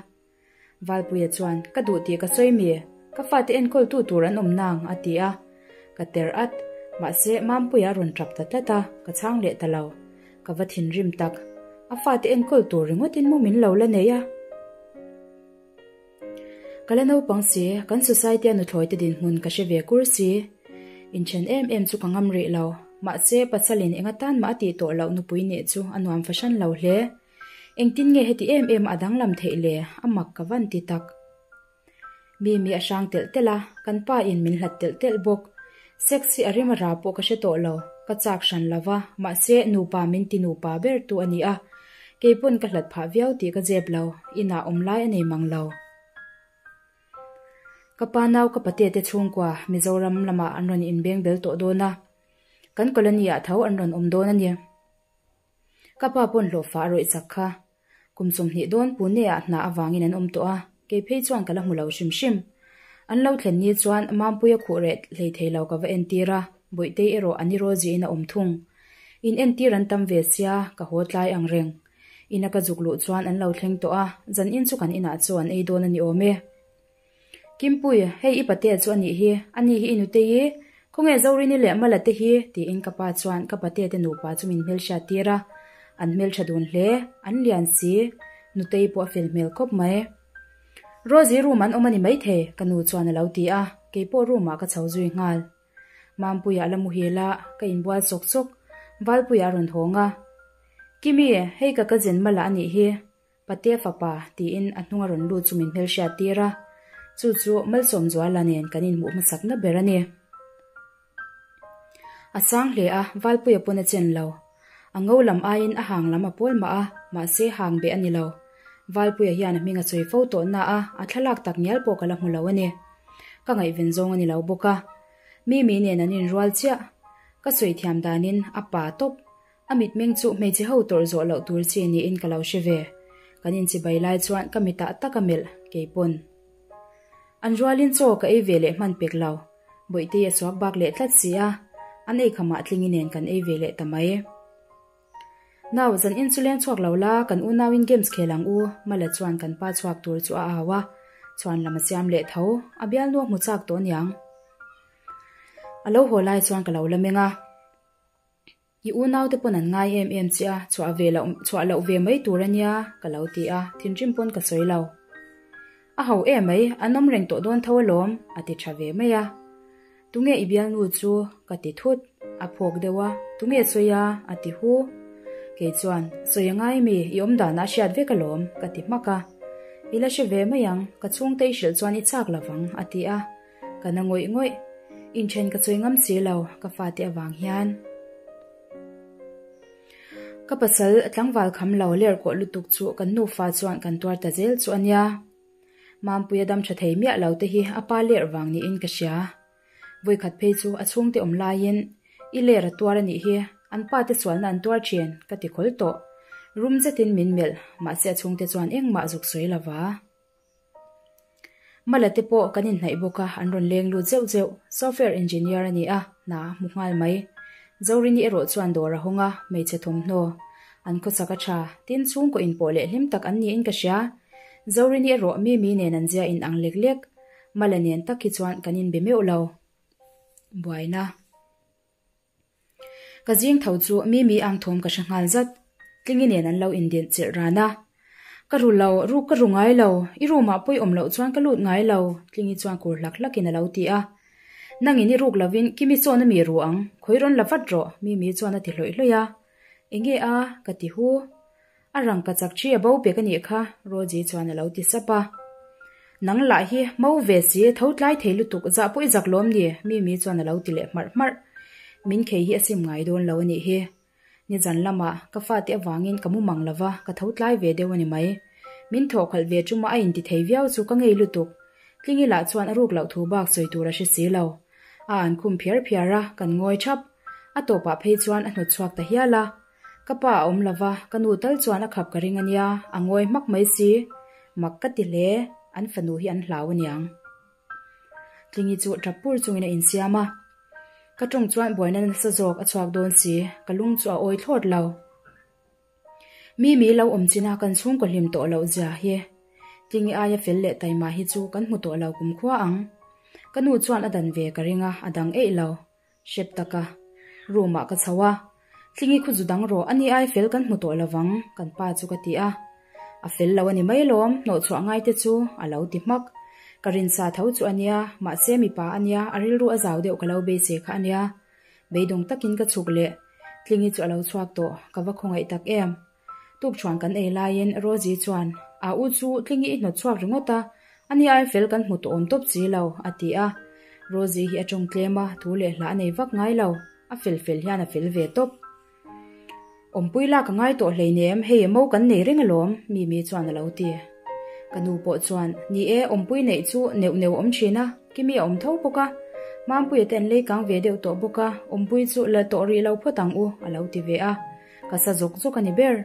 Valpuia chuan, Ka duh tih ka sawi mi? Ka fate enkawltu tur an awm nang, a ti a. Ka ter at. Mahse, Mampuia a rawn tap ta tlat a, ka chhang leh ta lo. Ka va thinrim tak. A fate enkawl tur ringawtin maw min lo la nei a? Ka la naupang si, kan society-a nuthlawi te dinhmun ka hre ve kur si. Inthen em em chu ka ngam rih lo. Mahse, pasalin eng atan mah a tih tawh loh nupui nih chu a nuam fahran lo hle. Engtin nge heti em em a danglam theih le? A mak ka van ti tak. Mi mi a hrang telh telh a, kan pa in min hlat telh telh bawk. Sex hi a rim a ra pawh ka hre tawh lo, ka chak hran lo va, mahse nupa min ti nupa ber tu a ni a. Kei pawn ka hlat phah viau tih ka zep lo, inah awm lai a nei mang lo. Ka pa nau ka pate te chhungkua Mizoram lamah an rawn inbeng bel tawh dawn a, kan colony ah tho an rawn awm dawn a ni. Ka pa pawn hlawhfa a rawih chak kha. Kum 20 dawn Pune ah hna avangin an awm tawh a, kei phei chuan ka la hmu lo hrim hrim. An lo thlen ni chuan Mampuia khuh reh hlei thei lo ka va entir a, Bawihtei erawh a ni Rosie-in a awm thung. In entir an tam ve sia, ka haw tlai ang reng. Ina ka zuk luh chuan an lo thleng tawh a, zan in chu kan inah chaw an ei dawn a ni awm e. Kimpui, hei i patea chu a nih hi, a ni hi i nutei i, khawnge Zorini leh Mala te hi? tiin ka pa chuan ka patea te nupa chu min hmelhriat tir a, an hmeltha dun hle, an lian si, nutei pawh a fel hmel khawp mai. Rosie room an awm a ni maithei, ka nu chuan a lo ti a, keipawh room ah ka chho zui nghal. Mampuia la muhil a, ka inbual sawk sawk, Valpuia a rawn hawng a. Kimi, hei ka cousin Mala a nih hi, Patea fapa, tiin a hnung a rawn lut chu min hmelhriat tir a, chu chu Malsawmzuala nen kan inhmuh hmasakna ber a ni. A sang hle a, Valpuia pawn a chen lo. A ngo lam aiin a hang lam a pawl mah a, mahse hang beh a ni lo. Valpuia hian a hming a sawi fo tawh na a, a thlalak tak ngial pawh ka la hmu lo a ni. Ka ngaihven zawng a ni lo bawk a. Mimi nen an inrual chiah. Ka sawi thiam danin a pa tawp. A mitmeng chu hmeichhe ho tawrh zawh loh tur chi niin ka lo hre ve. Kan inchibai lai chuan ka mitah tak a melh, keipawn. An rualin chaw ka ei ve leh hman pek lo. Bawihtei a suak bak leh tlat si a, an ei khamah tlingi nen kan ei ve leh ta mai. Nau, zan in chu leng chhuak lo la, kan unauin games khel ang u, Mala chuan kan pa chhuak tur chu a au a, chhuan lam a siam leh tho, a bialnu a hmu chak tawh niang. A lo haw lai chuan ka lo la meng a. I unaute pawn an ngai em em che a, chhuah ve loh chhuah loh ve mai tur a nia, ka lo ti a, thinrim pawn ka sawi lo. A ho em mai, an awm reng tawh dawn tho alawm, a ti tha ve mai a. Tunge i bialnu chu? ka ti thut. A phawk deuh a, Tunge sawi a? a ti hu. Kei chuan, Sawi a ngai mi, i awm danah a hriat vek alawm, ka ti hmak a. I la hre ve mai ang, ka chhungte i hrilh chuan i chak lovang, a ti a. Ka na ngawih ngawih. Inthen ka sawi ngam si lo, ka fate avang hian. Ka pasal tlangval kham lo ler kawh lutuk chu kan nufa chuan kan tuar ta zel chu a nia. Mampuia dam tha thei miah lo te hi a pa ler vang niin ka hria. Vawikhat phei chu a chhungte awm laiin i ler a tuar a nih hi, an pa te sualna an tuar thin ka ti khawl tawh. Rum zetin min melh, mahse a chhungte chuan engmah zuk sawi lova. Mala te pawh kan inhnaih bawk a, an rawn leng lut zeuh zeuh. Software engineer a ni a, hna a hmu nghal mai. Zorini erawh chuan dawr a hawng a, hmeichhe thawmhnaw an khawsak a tha. Tin, chhungkaw inpawh leh hlim tak an niin ka hria. Zorini erawh Mimi nen an zia inang lek lek. Mala nen tak hi chuan kan inbe meuh lo. Buaina. Ka zing tho chu Mimi ang thawm ka hre nghal zat. Tlingi nen an lo indin chilh ran a. Ka ru lo, ruk ka ru ngai lo, i room ah pawi awm loh chuan ka lut ngai lo, Tlingi chuan kur hlak hlak in a lo ti a. Nangin i ruk lovin Kimi sawn a mi ru ang, khawi rawn la vat rawh, Mimi chuan a ti hlawih hlawih a. Enge a? ka ti hu. A rang ka chak thi a bo pek a nih kha, Rosie chuan a lo ti sap a. Nang lah hi mo ve si, tho tlai thei lutuk, zah pawh i zak lawm ni, Mimi chuan a lo ti leh hmarh hmarh. Min khei hi a sim ngai dawn lo a nih hi. Nizan lamah ka fate avangin ka mu mang lo va, ka tho tlai ve deuh a ni mai. Min thawh khalh ve chuma a inti thei viau chu ka ngei lutuk. Tlingi lah chuan a ruk loh thu bak sawi tur a hre si lo. A an khum phiar phiar a, kan ngawi thap. A tawpah phei chuan a hnawt chhuak ta hial a. Ka pa a awm lo va, ka nu tal chuan a khap ka ring a nia, a ngawi hmak mai si. Mak ka ti hle, an fanu hi an hlau aniang. Tlingi chu tap pur chungin a insiam a. Ka tawng chuan buaina nasa zawk a chhuak dawn si, ka lung chu a awi thlawt lo. Mimi lo awm chin a kan chhungkaw hlim tawh loh zia hi. Tlingi aia fel leh taima hi chu kan hmu tawh lo kumkhua ang. Ka nu chuan a dan ve ka ring a, a dang eih lo. Hrep taka room ah ka chho a, Tlingi khu zu dang rawh, ani ai fel kan hmu tawh lovang, kan pa chu ka ti a. A fel lo a ni mai lawm, hnawhchhuah ngai te chu a lo ti hmak. Ka rinsa tho chu a nia, mahse mipa a nia, a rilru a zau deuh ka lo beisei kha a nia. Beidawng takin ka chhuk leh, Tlingi chu a lo chhuak tawh, ka va khawngaih tak em. Tukṭhuan kan ei laiin Rosie chuan, A u chu Tlingi i hnawt chhuak ringawt a, ani ai fel kan hmu tawh awm tawp si lo, a ti a. Rosie hi a ṭawng tlem a, thu leh hla a nei vak ngai lo, a fel fel hian a fel ve tawp. Awmpui lak a ngai tawh hleinem, hei mo kan nei reng alawm, Mimi chuan a lo ti. Ka nu pawh chuan, Ni e, awmpui neih chu neuh neuh a awm ṭhin a, Kimi a awm tho bawk a, Mampuia te an lei kang ve deuh tawh bawk a, awmpui chu la tawh rih lo phawt ang u, a lo ti ve a. Ka sa zawk zawk a ni ber.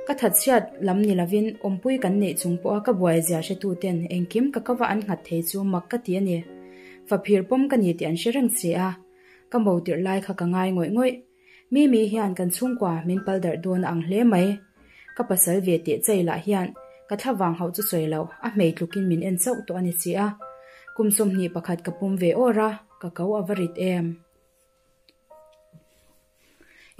Ka thatchhiat lam ni lovin awmpui kan neih chung pawha ka buai zia hretu ten engkim ka kava an nghat thei chu mak ka ti a ni. Faphir pawm ka ni tih an hre reng si a. Ka mo tirh lai kha ka ngai ngawih ngawih. Mimi hian kan chhungkua min pal darh dawn a ang hle mai. Ka pasal ve teh chei lah hian ka thlavang hauh chu sawi loh, a hmei tlukin min en chauh tawh a ni si a. Kum 21 ka pum ve awr a, ka ko a va rit em.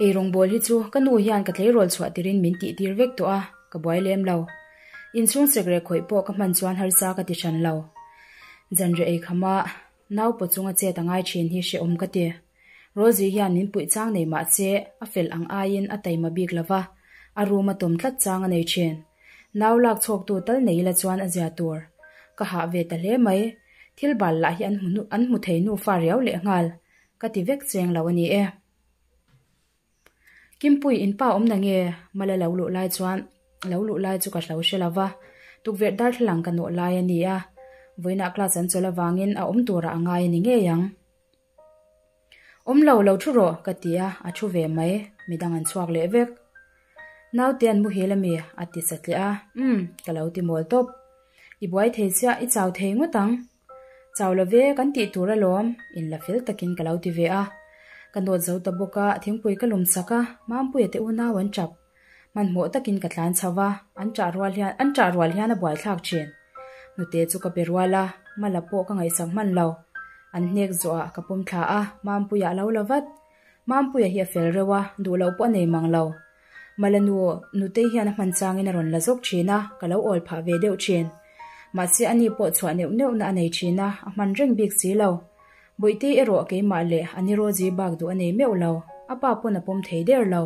Ei rawngbawl hi chu ka nu hian ka tleirawl chhuah tirin min tih tir vek tawh a, ka buai lem lo. Inchhung sekrek khawih pawh ka hman chuan harsa ka ti hran lo. Zanriah ei khama naupaw chunga chet a ngai thin hi hrehawm ka ti. Rosie hian min puih chang nei mah se a fel ang aiin a taima bik lo va, a room a tawm tlat chang a nei thin. Nau lak chhawktu tal nei ila chuan a zia tur. Ka hah ve ta hle mai. Thil bal lah hi an hmu thei nufa riau lehnghal. Ka ti vek cheng lo a ni e. Kimpui in pa awm na nge? Mala lo luh lai chuan lo luh lai chu ka hlo hre lo va, tukverh darthlalang ka nawh lai a ni a, vawiinah class an chawl avangin a awm turah a ngai a ni ngei ang. Awm lo, lo thu rawh ka ti a, a thu ve mai, midang an chhuak leh vek. Naute an muhil a mi? a ti satliah a, umm, ka lo ti mawl tawp. I buai thei chiah, i chau thei ngawt ang. Chau lo ve, kan tih tur alawm, inla fel takin ka lo ti ve a. Ka nawt zo ta bawk a, thingpui ka lum sak a, Mampuia te unau an tap. Hmanhmawh takin ka tlan chho va, an ṭah rual hian an ṭah rual hian a buaithlak ṭhin. Nute chu ka pe rual a, Mala pawh ka ngaihsak hman lo. An hnek zawhah ka pawm thla a, Mampuia a lo la vat. Mampuia hi a fel reuh a, duh loh pawh a nei mang lo. Mala nu Nutei hian a hman changin a rawn la zawk thin a, ka lo awl phah ve deuh thin. Mahse ani pawh chhuah neuh neuhna a nei thin a, a hman reng bik si lo. Bawihtei erawh keimah leh a ni Rosie bak duh a nei meuh lo, a pa pawn a pawm thei der lo.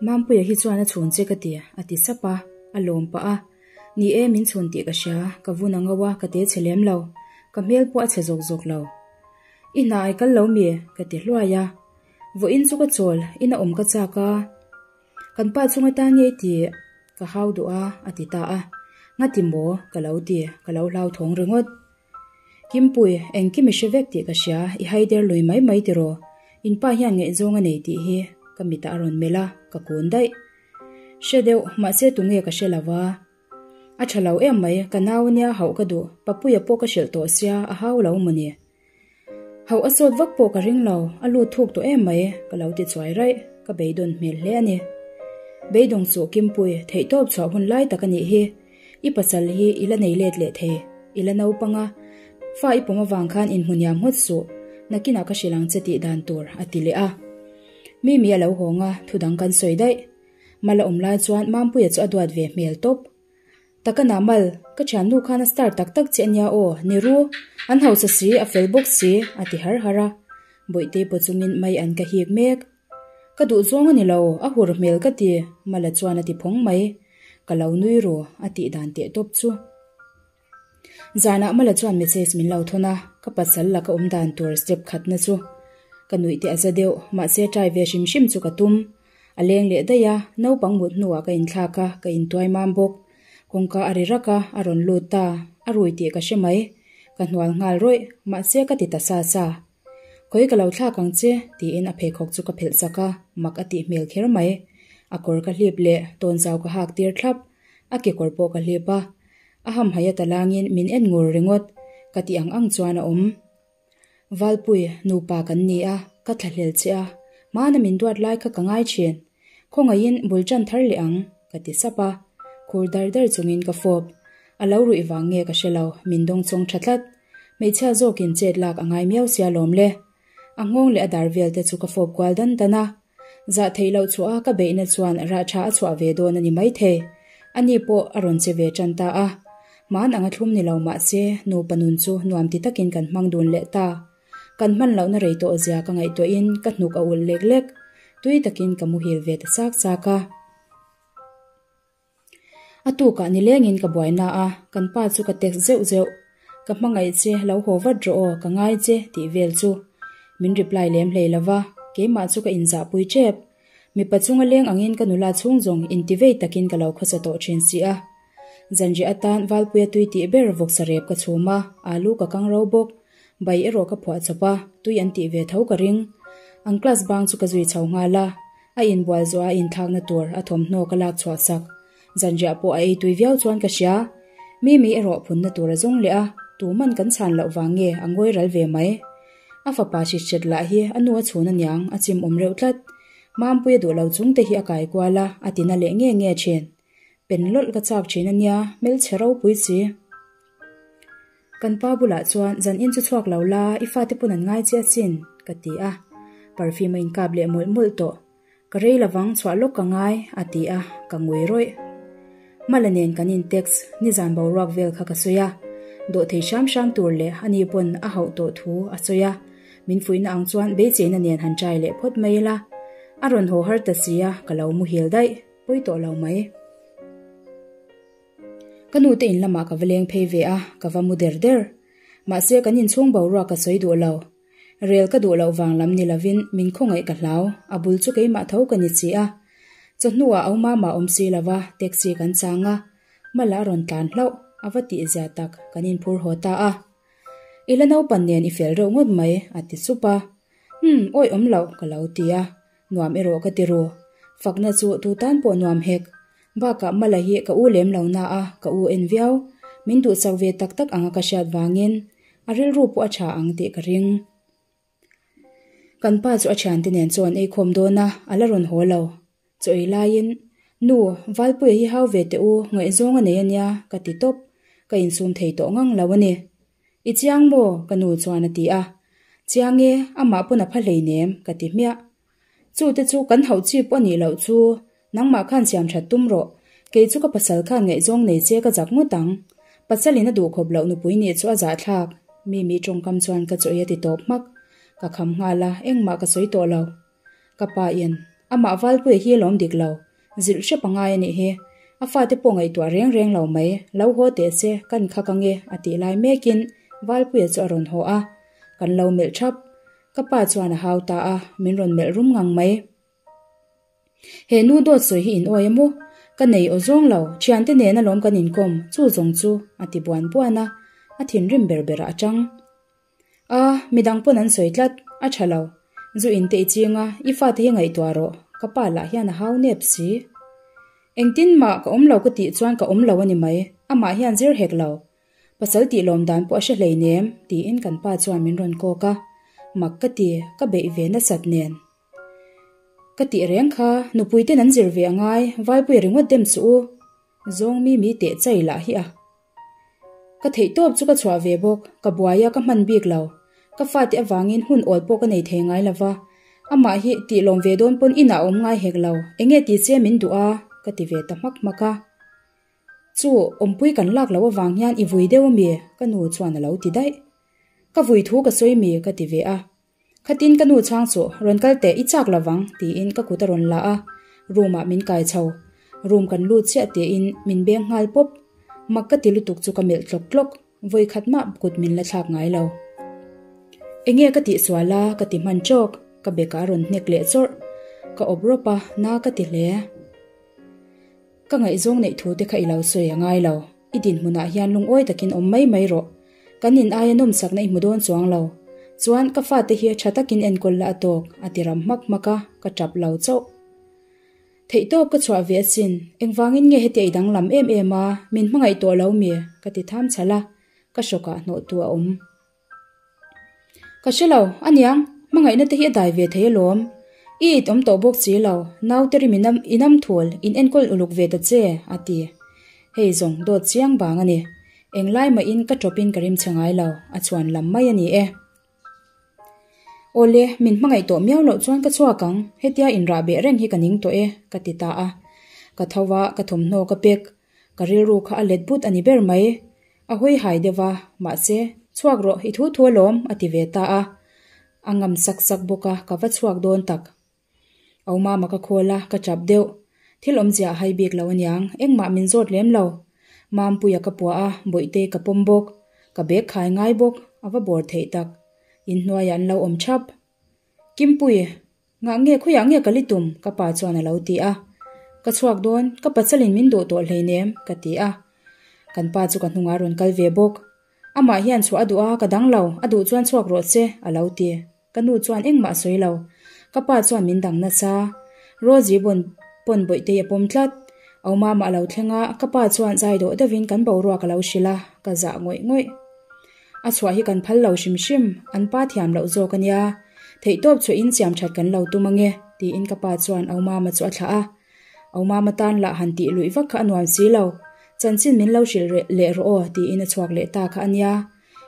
Mampuia hi chuan a chhun che ka ti, a ti sap a, a lawm pah a. Ni e, min chhun tih ka hria, ka vun a ngo a, ka te chhe lem lo. Ka hmel pawh a chhe zawk zawk lo. I hna ai kal lo mi? ka ti hluai a. Vawiin chu ka chawl, in a awm ka chak a. Kan pa chung atan ngei tih ka hau duh a, a ti ta a. Ngati maw? ka lo ti, ka lo hlauthawng ringawt. Kimpui, engkim i hre vek tih ka hria, i haider lui mai mai tiraw? In pa hian ngaihzawng a nei tih hi ka mitah a rawn melh a, ka kun daih. Hre deuh, mahse tunge ka hre lo va. A tha lo em mai, ka nau ania hauh ka duh, Papuia pawh ka hrilh tawh sia, a hau lo mawni. Hauh a sawt vak pawh ka ring lo, a lut thuk tawh em mai, ka lo ti chuai raih, ka beidawn hmel hle a ni. Beidawng chu Kimpui, theihtawp chhuah hun lai tak a nih hi. I pasal hi i la nei let leh thei, i la naupang a, fa i pawm avang khan inhmuniam ngawt suh, nakinah ka hrilh ang che tih dan tur, a ti leh a. Mimi a lo hawng a, thudang kan sawi daih. Mal a awm lai chuan Mampuia chu a duat ve hmel tawp. Takana Mal, ka thiannu khan a star tak tak che ania aw, ni ru, an hausa si, a fel bawk si, a ti har har a. Bawihtei pawh chungin mai an ka hik mek. Ka duh zawng a ni lo, a hur hmel ka ti, Mala chuan a ti phawng mai. Ka lo nui ru, a tih dan teh tawp chu. Zanah Mala chuan message min lo thawn a, ka pasal laka awm dan tur step khatna chu ka nuih te a za deuh, mahse try ve hrim hrim chu ka tum. A leng leh daih a, naupang mut hnuah ka inthlak a, ka intuai mam bawk. Kawngka a ri rak a, a rawn lut ta, a rui tih ka hre mai. Ka hnual nghal rawih, mahse ka ti ta sa sa. Khawi ka lo thlak ang che, tiin a pheikhawk chu ka phelh sak a, mak a tih hmel kher mai. A kawr ka hlip leh tawnzau ka hak tir thlap, a kekawr pawh ka hlip a. A hamhaih a talangin min en ngur ringawt, ka tih ang ang chuan a awm. Valpui, nupa kan ni a, ka thlahlel che a, hmana min duat lai kha ka ngai thin. Khawngaihin bul tan thar leh ang, ka ti sap a. Khur dar dar chungin ka fawp. A lo ruih vang nge ka hre lo, min dawng chawng tha tlat. Hmeichhia zawkin chet lak a ngai miau sia lawm le. A nghawng leh a dar vel te chu ka fawp kual dan dan a. Zah theih loh chhuah a ka beihna chuan rah tha a chhuah ve dawn a ni maithei. Ani pawh a rawn che ve tan ta a. Hman anga thlum ni lo mah se, nupa nun chu nuam ti takin kan hmang dun leh ta. Kan hman lohna rei tawh zia ka ngaihtuahin ka hnuk a ulh lek lek. Tui takin ka muhil ve ta chak chak a. A tukah nilengin ka buai na a, kan pa chu ka text zeuh zeuh. Ka hmangaih che, lo haw vat rawh aw, ka ngai che tih vel chu. Min reply lem hlei lo va, keimah chu ka inzahpui tep. Mipa chunga leng angin ka nula chhung zawng intivei takin ka lo khawsa tawh thin si a. Zanriah atan Valpuia tui tih ber vawksa rep ka chhum a, alu ka kang ro bawk. Bai erawh ka phuah chawp a, tui an tih ve tho ka ring. An class bang chu ka zui chho nghal a, a inbual zawh a inthlakna tur a thawmhnaw ka lak chhuah sak. Zanriah pawh a ei tui viau chuan ka hria. Mimi erawh phunna tur a zawng leh a, tuman kan chhan loh vang nge a ngawi ral ve mai. A fapa hrit hret lah hi a nu a chhun aniang a chim awm reuh tlat. Mampuia duh lo chung te hi a kai kual a, a tina leh nge nge thin. Pen lawlh ka chak thin ania, hmelchhe ropui si. Kan pa bulah chuan zan in chu chhuak lo la, i fate pawn an ngai che asin, ka ti a. Perfume a inkap leh mawlh mawlh tawh. Ka rei lovang chhuah lawk ka ngai, a ti a, ka ngui rawih. Mala nen kan in text, nizan boruak vel kha ka sawi a. Dawhthei hram hram tur leh ani pawn a hauh tawh thu a sawi a. Min fuihna ang chuan beiseina nen han try leh phawt mai ila. A rawn haw har ta si a, ka lo muhil daih, pawi tawh lo mai. Ka nu te in lamah ka va leng phei ve a, ka va mu der der. Mahse kan inchhung boruak ka sawi duh lo. Rel ka duh loh vang lam ni lovin min khawngaih ka hlau, a bul chu keimah tho ka ni si a. Chawhnuah au mama awm si lova taxi kan chang a, Mala a rawn tlan hlauh, a va tihzia tak kan inphur haw ta a. I la naupan nen i fel reuh ngawt mai, a ti sup a. Umm, awih awm loh, ka lo ti a. Nuam erawh ka ti ru. Fakna chu tu tan pawh nuam hek. Bakah Mala hi ka u lem lo na a, ka u en viau. Min duhsak ve tak tak anga ka hriat vangin a rilru pawh a tha ang tih ka ring. Kan pa chu a thiante nen chaw an eikhawm dawn a, a la rawn haw lo. Chaw ei laiin, Nu, Valpuia hi hau ve teh u, ngaihzawng a nei ania, ka ti tawp. Ka insum thei tawh ngang lo a ni. I chiang maw? ka nu chuan a ti a. Chiang e, amah pawn a pha hleinem, ka ti hmiah. Chu te chu kan hauh chi pawh a nih loh chu, nangmah khan siam that tum rawh. Kei chu ka pasal khan ngaihzawng nei che ka zak ngawt ang. Pasalin a duh khawp loh nupui nih chu a zahthlak. Mimi tawngkam chuan ka chawi a ti tawp hmak. Ka kham nghal a, engmah ka sawi tawh lo. Ka pa in, amah Valpuia hi a lawm dik lo. Zilh hrep a ngai a nih hi. A fate pawh ngaihtuah reng reng lo mai, lo haw teh se, kan khak ange a tih lai mekin Valpuia chu a rawn haw a. Kan lo melh thap. Ka pa chuan a hau ta a, min rawn melh rum ngang mai. He nu dawt sawi hi in awi a maw? Ka nei aw zawng lo, thiante nen alawm kan inkawm, chu zawng chu, a ti buan buan a, a thinrim ber berah a tang. A, midang pawn an sawi tlat, a tha lo. Zu in te i ching a, i fate hi ngaihtuah rawh, ka pa lah hian a hau nep si. Engtin mah ka awm lo ka tih chuan ka awm lo a ni mai, amah hian zir hek lo. Pasal tih lawm dan pawh a hre hleinem, tiin kan pa chuan min rawn kawk a. Mak ka ti, ka beih ve nasat nen. Ka tih reng kha, nupui ten an zir ve a ngai, Valpui ringawt dem suh u. Zawng mi mi teh chai lah hi a. Ka theih tawp chu ka chhuah ve bawk, ka buai a ka hman bik lo. Ka fate avangin hun awl pawh ka nei thei ngai lo va. Amah hi tih lawm ve dawn pawn inah a awm ngai hek lo, enge ti che min duh a? ka ti ve ta hmak hmak a. Chu, awmpui kan lak loh avang hian i vui deuh ami? ka nu chuan a lo ti daih. Ka vui thu ka sawi mi? ka ti ve a. Khatin ka nu chhang chu, Rawn kal teh, i chak lovang, tiin ka kut a rawn la a, room ah min kai chho. Room kan lut chiah tiin min beng nghal pawp. Mak ka ti lutuk chu ka melh tlawk tlawk, vawi khat mah kut min la thlak ngai lo. Enge ka tih sual a, ka ti hman tawk, ka bek ah a rawn hnek leh chawrh. Ka awp rawp a, na ka ti hle. Ka ngaihzawng neih thu te kha i lo sawi a ngai lo. I dinhmunah hian lungawi takin awm mai mai rawh. Kan in aia nawmsakna i hmu dawn chuang lo. Chuan ka fate hi tha takin enkawl la a tawk, a ti ram hmak hmak a, ka tap lo chauh. Theihtawp ka chhuah ve asin, engvangin nge hetia i danglam em em a, min hmangaih tawh lo mi? ka ti tham chhalh a, ka hrawkah hnawhtu a awm. Ka hre lo, aniang, hmangaihna te hi a dai ve thei alawm. I it awm tawh bawk si lo, naute rim in i nam thul, in enkawl uluk ve ta che, a ti. Hei zawng, dawt chiang vang a ni. Englai mahin ka tawpin ka rim chhe ngai lo, a chhuan lam mai a ni e. Awle, min hmangaih tawh miau loh chuan ka chhuak ang, hetia inrah beh reng hi ka ning tawh e, ka ti ta a. Ka tho a, ka thawmhnaw ka pek. Ka rilru kha a let but a ni ber mai. A hawi hai deuh a, mahse, Chhuak rawh, i thu thu alawm, a ti ve ta a. A ngam sak sak bawk a, ka va chhuak dawn tak. Au mama ka khawl a, ka chap deuh. Thil awmzia a hai bik lo aniang, engmah min zawt lem lo. Mampuia ka puah a, Bawihtei ka pawm bawk. Ka bag khai ngai bawk, a va bawr theih tak. Inhnuaiah an lo awm thap. Kimpui, Ngah nge khawiah nge ka li tum? ka pa chuan a lo ti a. Ka chhuak dawn, ka pasalin min duh tawh hleinem, ka ti a. Kan pa chu ka hnungah a rawn kal ve bawk. Amah hian chhuah a duh a, ka dang lo, a duh chuan chhuak rawh che, a lo ti. Ka nu chuan engmah a sawi lo. Ka pa chuan min dang nasa. Rosie pawn pawn Bawihtei a pawm tlat. Au mama a lo thleng a, ka pa chuan zai dawh deuhin kan boruak a lo hrilh a, ka zah ngawih ngawih. A chhuah hi kan phal lo hrim hrim, an pa thiam loh zawk a nia. Theihtawp chhuah in siam that kan lo tum ange, tiin ka pa chuan Au Mama chu a thlah a. Au Mama tan lah han tih luih vak kha a nuam si lo. Chanchin min lo hrilh leh rawh aw, tiin a chhuak leh ta kha a nia.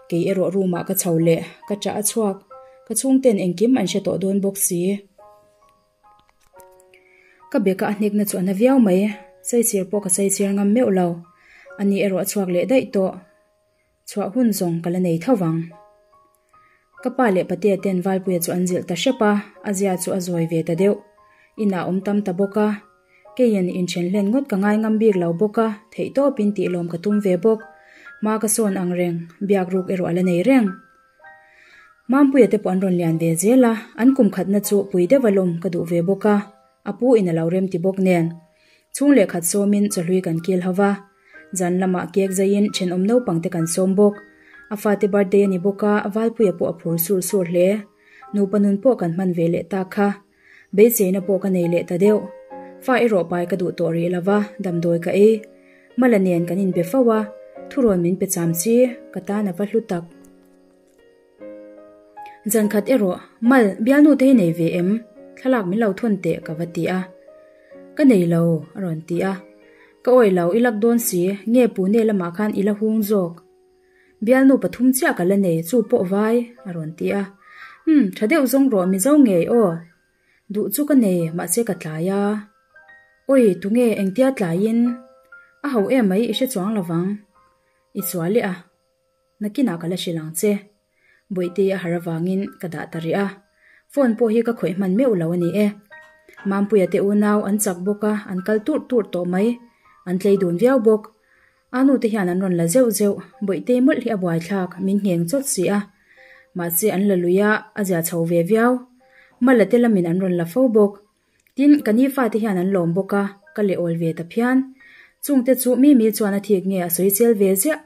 Kei erawh room ah ka chho leh, ka chah a chhuak. Ka chhungten engkim an hre tawh dawn bawk si. Ka beka a hnekna chu a na viau mai, saisir pawh ka saisir ngam meuh lo. Ani erawh a chhuak leh daih tawh. Chhuah hun zawng ka la nei tho vang. Ka pa leh patea ten Valpuia chu an zilh ta hrep a, a zia chu a zawi ve ta deuh. Inah awm tam ta bawk a. Keiin inthen hlen ngawt ka ngai ngam bik lo bawk a, theihtawpin tih lawm ka tum ve bawk. Hma ka sawn ang reng, biak ruk erawh a la nei reng. Mampuia te pawh an rawn lian ve zel a, an kum khatna chu pui deuh a lawm ka duh ve bawk a, a pu in a lo rem ti bawk nen. Chhung leh khat sawmin chawhlui kan kil ho va. Zan lamah cake zaiin thenawm naupang te kan sawm bawk. A fate birthday a ni bawk a, Valpuia pawh a phur sur sur hle. Nupa nun pawh kan hman ve leh ta kha. Beiseina pawh ka nei leh ta deuh. Fa erawh pai ka duh tawh rih lo va, damdawi ka ei. Mala nen kan inbe fo a, thurawn min pe cham chi, ka tan a va hlu tak. Zan khat erawh, Mal, bialnu te hi nei ve em? Thlalak min lo thun teh ka va ti a. Ka nei lo, a rawn ti a. Ka awih lo, i lak dawn si, nge Pune lamah khan i la hung zawk? Bialnu pathum chiah ka la nei, chu pawh vai, a rawn ti a. Umm, tha deuh zawng rawh Mizo ngei aw. Duh chu ka nei, mahse ka tlai a. Awi, tunge engtia tlaiin? A ho em mai i hre chuang lovang. I sual leh a. Nakinah ka la hrilh ang che. Bawihte a harh avangin ka dah ta rih a, phone pawh hi ka khawih hman meuh lo a ni e. Mampuia te unau an chak bawk a, an kal turh turh tawh mai. An tlei dun viau bawk. A nu te hian an rawn la zeuh zeuh, Bawihte mawlh hi a buaithlak, min ngheng chawt si a. Mahse an la lui a, a zia chho ve viau. Mala te lamin an rawn la fo bawk. Tin, ka ni fate hian an lawm bawk a, ka leh awl ve ta phian. Chungte chu Mimi chuan a thik nge a sawi chel ve ziah.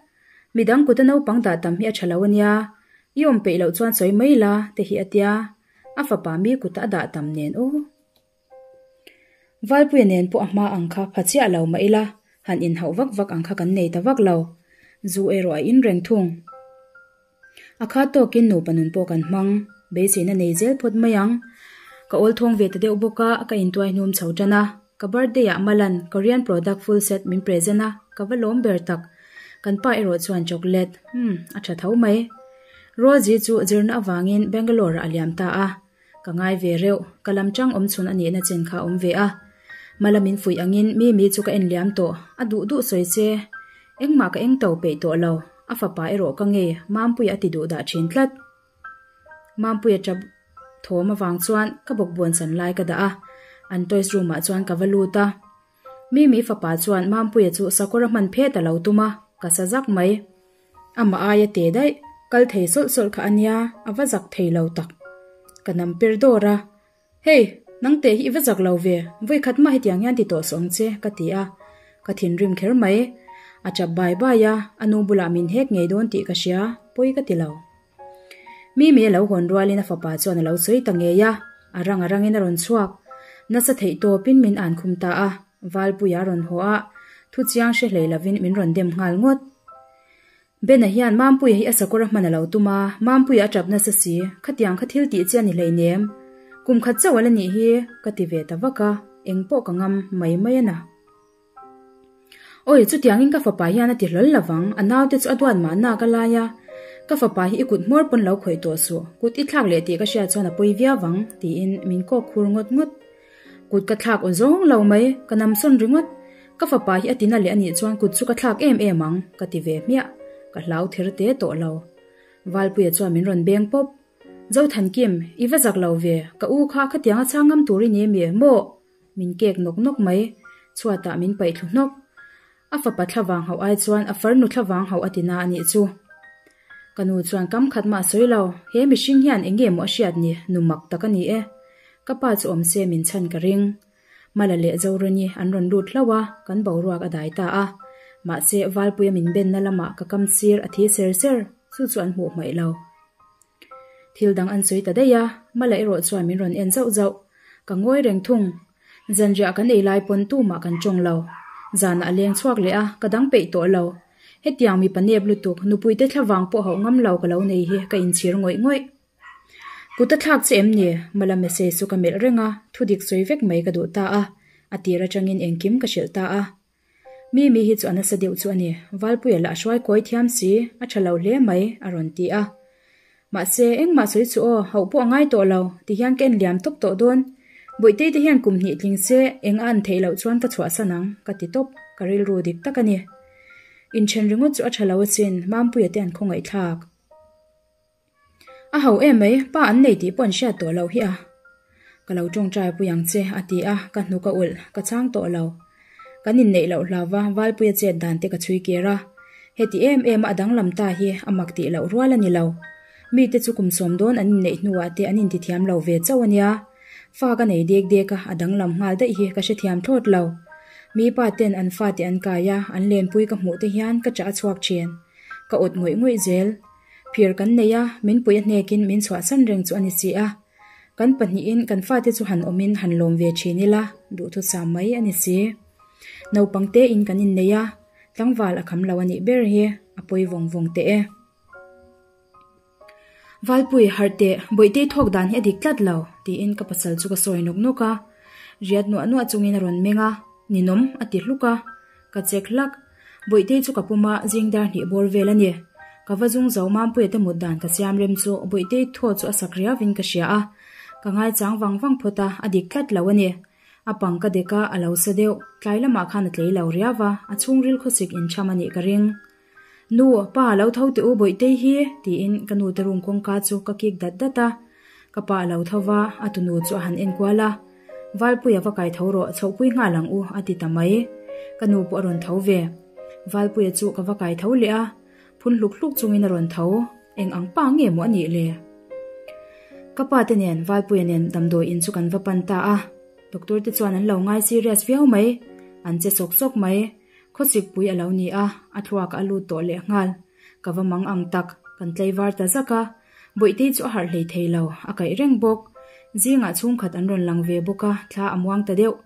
Midang kuta naupang dah tam hi a tha lo a nia, i awm peih loh chuan sawi mai la, te hi a tia. A fapa mi kuta a dah tam nen aw. Valpuia nen pawh a hma ang kha pha chiah lo mah ila, han inhauh vak vak ang kha kan nei ta vak lo. Zu erawh a in reng thung. A kha tawkin nupa nun pawh kan hmang, beiseina nei zel phawt mai ang. Ka awl thawng ve ta deuh bawk a, ka intuai hnum chho tan a. Ka birthday ah Malan Korean product full set min present a, ka va lawm ber tak. Kan pa erawh chuan chocolate, hmm, a tha tho mai. Rosie chu zirna avangin Bangalore ah a liam ta a. Ka ngai ve reuh, ka lam chang awm chhun a nihna chen kha a awm ve a. Mala min fuih angin Mimi chu ka en liam tawh, a duh duh sawi che. Engmah ka eng to peih tawh lo, a fapa erawh ka ngei, Mampuia a ti duh dah thin tlat. Mampuia tap thawm avang chuan ka bawkbawn san lai ka dah a, an toys room ah chuan ka va lut a. Mimi fapa chuan Mampuia chu sakawr a hman phet a lo tum a, ka sa zak mai. Amah aia te daih, kal thei sawlh sawlh kha a nia, a va zak thei lo tak. Ka nam per dawr a, Hey, nang teh hi i va zak lo ve, vawikhat mah hetiang hian ti tawh suh ang che, ka ti a. Ka thinrim kher mai. A chap bai bai a, a nu bulah min hek ngei dawn tih ka hria, pawi ka ti lo. Mimi a lo hawn rualin a fapa chuan a lo sawi ta ngei a, a rang a rangin a rawn chhuak. Nasa theih tawpin min an khum ta a, Valpuia a rawn haw a, thu chiang hre hlei lovin min rawn dem nghal ngawt. Bena hian Mampuia hi a sakawr a hman a lo tum a, Mampuia a tap nasa si, khatiang kha thil tih chi a ni hleinem. Kum khat chauh a la nih hi, ka ti ve ta vak a, eng pawh ka ngam mai mai a na. Awi, chutiangin ka fapa hian a ti hlawl lovang, a naute chu a duat mahna ka lai a, ka fapa hi i kut hmawr pawn lo khawih tawh suh, kut i thlak leh tih ka hriat chuan a pawi viau vang, tiin min kawk khur ngawt ngawt. Kut ka thlak aw zawng lo mai, ka namsawn ringawt. Ka fapa hi a tina leh a nih chuan kut chu ka thlak em em ang, ka ti ve hmiah. Ka hlau ther te tawh lo. Valpuia chuan min rawn beng pawp. Zothankim, i va zak lo ve, ka u kha khatiang a chhang ngam tur i ni mi, maw? Min kek nawk nawk mai, chhuatah min paih thlu hnawk. A fapa thlavang hauh ai chuan a farnu thlavang hauh a ti na a nih chu. Ka nu chuan kam khat mah a sawi lo, he mihring hian eng nge maw a hriat ni, nu mak tak a ni e. Ka pa chu awm se min chhan ka ring. Mala leh Zoruni an rawn lut hlauh a, kan boruak a dai ta a. Mahse, Valpuia min benna lamah ka kam sir a thi ser ser, chu chu an hmuh hmaih lo. Thil dang an sawi ta daih a, Mala erawh chuan min rawn en zauh zauh. Ka ngawi reng thung. Zanriah kan ei lai pawn tumah kan tawng lo. Zanah a leng chhuak leh a, ka dang peih tawh lo. Hetiang mipa nep lutuk, nupuite thlavang pawh hauh ngam lo ka lo nei hi ka inchhir ngawih ngawih. Kut a thlak che em ni? Mala message chu ka melh reng a, thudik sawi vek mai ka duh ta a. A tir atangin engkim ka hrilh ta a. Mimi hi chu a nasa deuh chu a ni, Valpuia lah a hruai kawi thiam si, a tha lo hle mai, a rawn ti a. Mahse, engmah sawi chu aw, hauh pawh a ngai tawh lo, ti hian ka en liam tawp tawh dawn. Bawihtei te hian kum hnih tling se, eng a an theih loh chuan ka chhuahsan ang, ka ti tawp, ka rilru dik tak a ni. Inthen ringawt chu a tha lo asin, Mampuia te an khawngaihthlak. A ho em mai, pa an nei tih pawh an hriat tawh loh hi a. Ka lo tawngtai pui ang che, a ti a, ka hnuk a ulh, ka chhang tawh lo. Kan inneih loh hlauva Valpuia chet dan te ka chhui kir a. Heti em em a a danglam ta hi a mak tih loh rual a ni lo. Mite chu kum sawm dawn an inneih hnuah te an intithiam lo ve chauh a nia. Fa ka nei dek dek a, a danglam nghal daih hi ka hrethiam thlawt lo. Mi pa ten an fate an kai a, an lenpui ka hmuh te hian ka chah a chhuak thin. Ka awt ngawih ngawih zel. Phir kan nei a, min pui a hnekin min chhuahsan reng chu a ni si a. Kan pahnihin kan fate chu han awmin han lawm ve thin ila, duhthusam mai a ni si. Naupang tein kan innei a, tlangval a kham lo a nih ber hi, a pawi vawng vawng teh e. Valpui, harh teh, Bawihtei thawk dan hi a dik tlat lo, tiin ka pasal chu ka sawi nawk nawk a. Riat nuah nuah chungin a rawn meng a, ninawm a ti hluk a. Ka chek hlak. Bawihtei chu ka pum a, zing dar hnih bawr vel a ni. Ka va zung zo Mampuia te mut dan ka siam rem chu Bawihtei thaw chu a sak riau in ka hria a. Ka ngaichang vang vang phawt a, a dik tlat lo a ni. A pang ka dek a, a lo sa deuh. Tlai lamah khan a tlei lo riau va, a chhungril khawsik incham a nih ka ring. Nu, pa lo tho teh u Bawihtei hi, tiin ka nu te room kawngka chu ka kik dat dat a. Ka pa a lo tho va, a tunu chu a han enkual a. Valpuia va kai tho rawh, chhohpui nghal ang u, a ti ta mai. Ka nu pawh a rawn tho ve. Valpuia chu ka va kai tho leh a, phun hluk hluk chungin a rawn tho. Eng ang pa nge maw a nih le? Ka pa te nen Valpuia nen damdawi in chu kan va pan ta a. Doctor te chuan an lo ngai serious viau mai. An che sawk sawk mai. Khawchikpui a lo ni a, a thluak a lut tawh leh nghal. Ka va mang ang tak, kan tlaivar ta zak a. Bawihtei chu a harh hlei thei lo, a kaih reng bawk. Zingah chhungkhat an rawn lang ve bawk a, thla a muang ta deuh.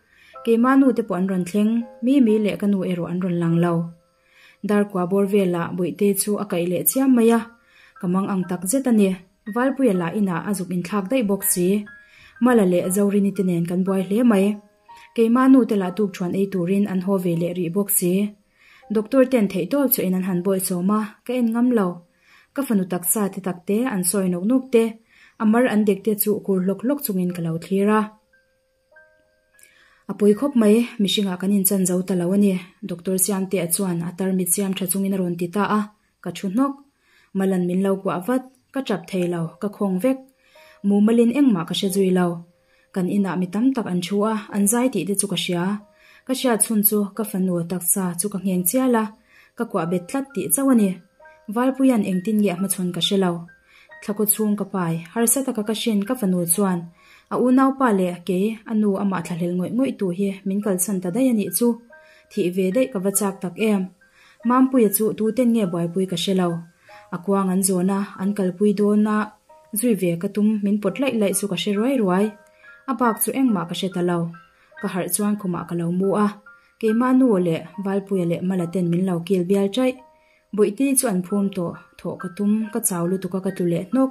Keima nu te pawh an rawn thleng, Mimi leh ka nu erawh an rawn lang lo. Darkua bawr velah Bawihtei chu a kaih leh chiam mai a, ka mang ang tak zet a ni. Valpuia lah inah a zuk inthlak daih bawk si. Mala leh Zorini te nen kan buai hle mai. Keima nu te lah tukṭhuan ei turin an haw ve leh rih bawk si. Doctor ten theihtawp chu in an han bawihsawm a, ka en ngam lo. Ka fanu taksa te tak te, an sawi nawk nawk te, a mar an dek te chu kur hlawk hlawk chungin ka lo thlir a. A pawi khawp mai, mihringah kan inchan zo ta lo a ni, Doctor Siamtea chuan a tarmit siam tha chungin a rawn ti ta a, ka thu hnawk. Malan min lo kuah vat, ka tap thei lo, ka khawng vek. Mumalin engmah ka hre zui lo. Kan inah mi tam tak an thu a, an zai tih te chu ka hria. Ka hriat chhun chu ka fanu taksa chu ka ngheng chial a, ka kuah bet tlat tih chauh a ni. Valpuia'n engtin nge a hmachhawn ka hre lo. Thlakaw chhung ka pai, harsa taka ka hrin ka fanu chuan a unaupa leh kei a nu amah thlahlel ngawih ngawih tu hi min kalsan ta daih a nih chu. Thih ve daih ka va chak tak em. Mampuia chu tuten nge buaipui ka hre lo. A kuang an zawn a, an kalpui dawn a, zui ve ka tum min pawt laih laih chu ka hre ruai ruai. A bak chu engmah ka hre ta lo. Ka harh chuan khumah ka lo mu a, keimah nu leh Valpuia leh Mala ten min lo kil bial chaih. Bawihte chu an phum tawh, thawh ka tum, ka chau lutuk a ka tlu leh hnawk.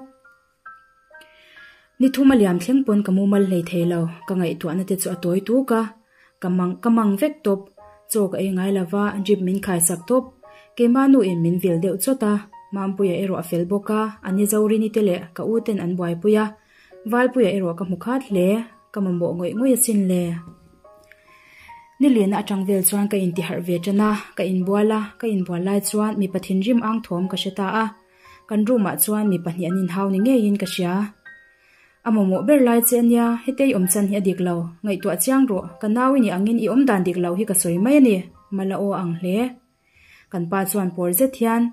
Ni thum a liam thleng pawn ka mumal hlei thei lo, ka ngaihtuahna te chu a tawi tuk a, ka mang ka mang vek tawp, chaw ka ei ngai lova drip min khaisak tawp, keimah nu in min vil deuh chawt a, Mampuia erawh a fel bawk a, a ni Zorini te leh ka u ten an buaipui a, Valpuia erawh ka hmu khat hle, ka mamawh ngawih ngawih asin le. Ni lehna atang vel chuan ka intiharh ve tan a, ka inbual a, ka inbual lai chuan mipa thinrim ang thawm ka hre ta a. Kan room ah chuan mi pahnih an inhau ni ngeiin ka hria. A mamawh ber lai che ania, hetei awm chan hi a dik lo. Ngaihtuah chiang rawh, ka nau i nih angin i awm dan dik lo hi ka sawi mai a ni, Mala aw ang hle. Kan pa chuan pawr zet hian,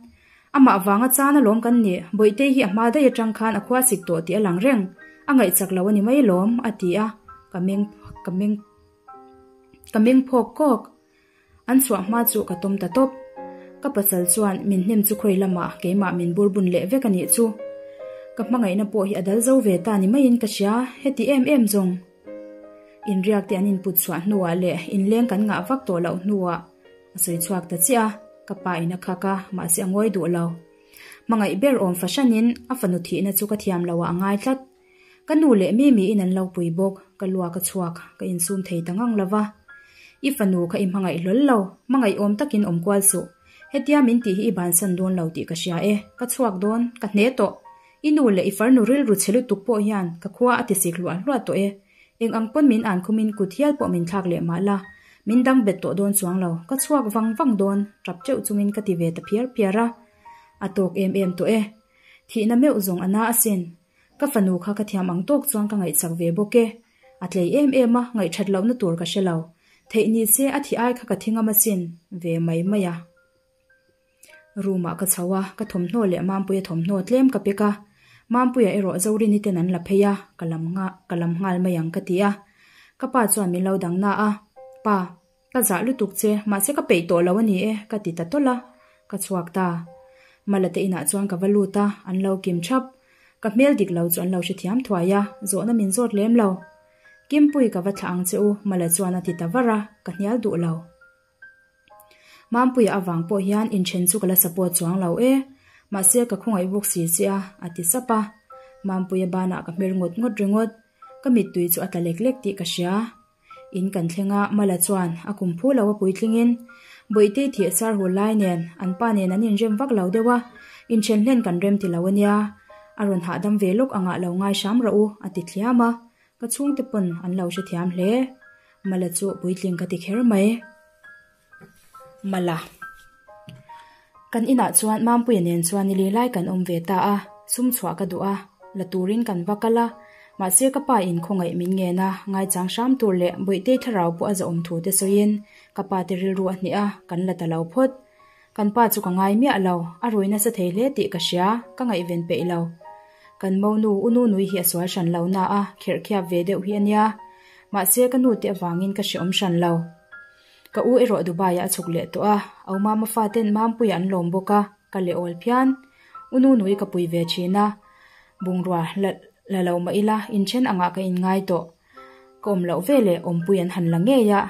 Amah vanga chan alawm kan nih, Bawihtei hi a hma daih atang khan a khua sik tawh tih a lang reng, a ngaihchak lo a ni mai lawm, a ti a, ka meng ka meng ka meng phawk kawk. An chhuah hma chu ka tawm ta tawp. Ka pasal chuan min hnem chu khawi lamah keimah min bur bun leh vek a nih chu. Ka hmangaihna pawh hi a dal zo ve ta ni maiin ka hria, heti em em zawng. Inriak te an input chhuah hnuah leh inleng kan ngah vak tawh loh hnuah a sawi chhuak ta chiah a, ka pa in a khak a, mahse a ngawi duh lo. Hmangaih ber awm fahranin a fanu thihna chu ka thiam loh ah a ngai tlat. Ka nu leh Mimi in an lo pui bawk, ka luak a chhuak, ka insum thei ta ngang lo va. I fanu kha i hmangaih hlawl lo, hmangaih awm takin awm kual suh. Hetia min tih hi i bansan dawn lo tih ka hria e, ka chhuak dawn, ka hne tawh. I nu leh i farnu rilru chhe lutuk pawh hian ka khua a tisik hluah hluah tawh e. Eng ang pawn min an khumin kut hial pawh min thlak leh mah la, min dang bet tawh dawn chuang lo, ka chhuak vang vang dawn, tap teuh chungin ka ti ve ta phiar phiar a. A tawk em em tawh e. Thihna meuh zawng a na asin. Ka fanu kha ka thiam ang tawk chuan ka ngaihchak ve bawk e. A tlei em em a, ngaihthat lohna tur ka hre lo. Theih ni se a thi ai kha ka thi ngam asin, ve mai mai a. Room ah ka chho a, ka thawmhnaw leh Mampuia thawmhnaw tlem ka pek a. Mampuia erawh Zorini ten an la phei a, ka lam ka lam nghal mai ang ka ti a. Ka pa chuan min lo dang na a, Pa, Ka zah lutuk che, mahse ka peih tawh lo a ni e, ka ti ta tawlh a, ka chhuak ta. Mala te inah chuan ka va lut a, an lo kim thap. Ka hmel dik lo chu an lo hrethiam thuai a, zawhna min zawt lem lo. Kimpui ka va thlah ang che u, Mala chuan a ti ta var a, ka hnial duh lo. Mampuia avang pawh hian inthen chu ka la support chuang lo e, mahse ka khawngaih bawk si che a, a ti sap a. Mampuia banah ka hmer ngawt ngawt ringawt, ka mittui chu a tla lek lek tih ka hria. In kan thleng a, Mala chuan a kum phu lo a puitlingin Bawihtei thih sar hul lai nen an pa nen an inrem vak lo deuh a. Inthen hlen kan rem ti lo ania, a rawn hahdam ve lawk angah lo ngai hram rawh u, a ti thliam a, ka chhungte pawn an lo hrethiam hle. Mala chu puitling ka ti kher mai. Mala. Kan inah chuan Mampuia nen chuan nili lai kan awm ve ta a, sum chhuah ka duh a, la turin kan va kal a, mahse ka pa in khawngaih min ngen a, ngaichang hram tur leh Bawihtei thlarau pawh a zahawm thu te sawiin ka pa te rilru a hneh a, kan la ta lo phawt. Kan pa chu ka ngai miah lo, a rui nasa thei hle tih ka hria, ka ngaihven peih lo. Kan monu u Nunui hi a sual hran lo na a, kherhkhiap ve deuh hi a nia. Mahse ka nu te avangin ka hreawm hran lo. Ka u erawh Dubai ah a chhuk leh tawh a, au mama faten Mampuia an lawm bawk a, ka leh awl phian. U Nunui ka pui ve thin a, bungrua la la lo mah ila inthen angah ka inngai tawh. Ka awm loh veleh awmpui an han la ngei a,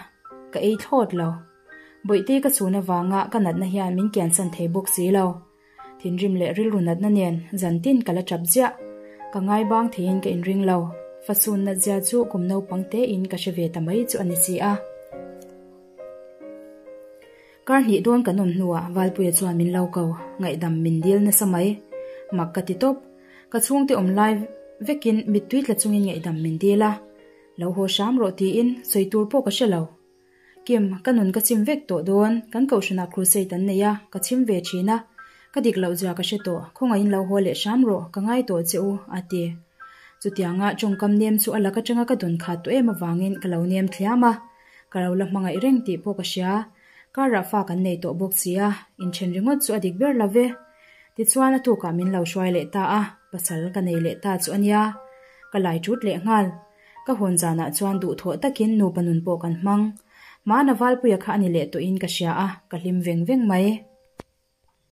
ka ei thlawt lo. Bawihtei ka chhun avanga ka natna hian min kiansan thei bawk si lo. Thinrim leh rilru natna nen zan tin ka la tap ziah. Ka ngai bang theiin ka inring lo. Fasun nat zia chu kum naupang tein ka hre ve ta mai chu a ni si a. Kar hnih dawn kan awm hnuah Valpuia chuan min lo ko, ngaihdam min dil nasa mai. Mak ka ti tawp. Ka chhungte awm lai vekin mittui tla chungin ngaihdam min dil a. Lo haw hram rawh tiin sawi tur pawh ka hre lo. Kim, ka nun ka chim vek tawh dawn, kan kohhranah crusade an nei a, ka chim ve thin a, ka dik loh zia ka hre tawh, khawngaihin lo haw leh hram rawh, ka ngai tawh che u, a ti. Chutianga tawngkam nem chu a lak atanga ka dawn khat tawh em avangin ka lo nem thliam a, ka lo la hmangaih reng tih pawh ka hria. Karah fa kan nei tawh bawk si a, inthen ringawt chu a dik ber lo ve. Tichuan a tukah min lo hruai leh ta a, pasal ka nei leh ta chu a nia. Ka lai ṭut leh nghal. Ka hawn zanah chuan duhthawh takin nupa nun pawh kan hmang. Hmana Valpuia kha a ni leh tawhin ka hria a, ka hlim veng veng mai.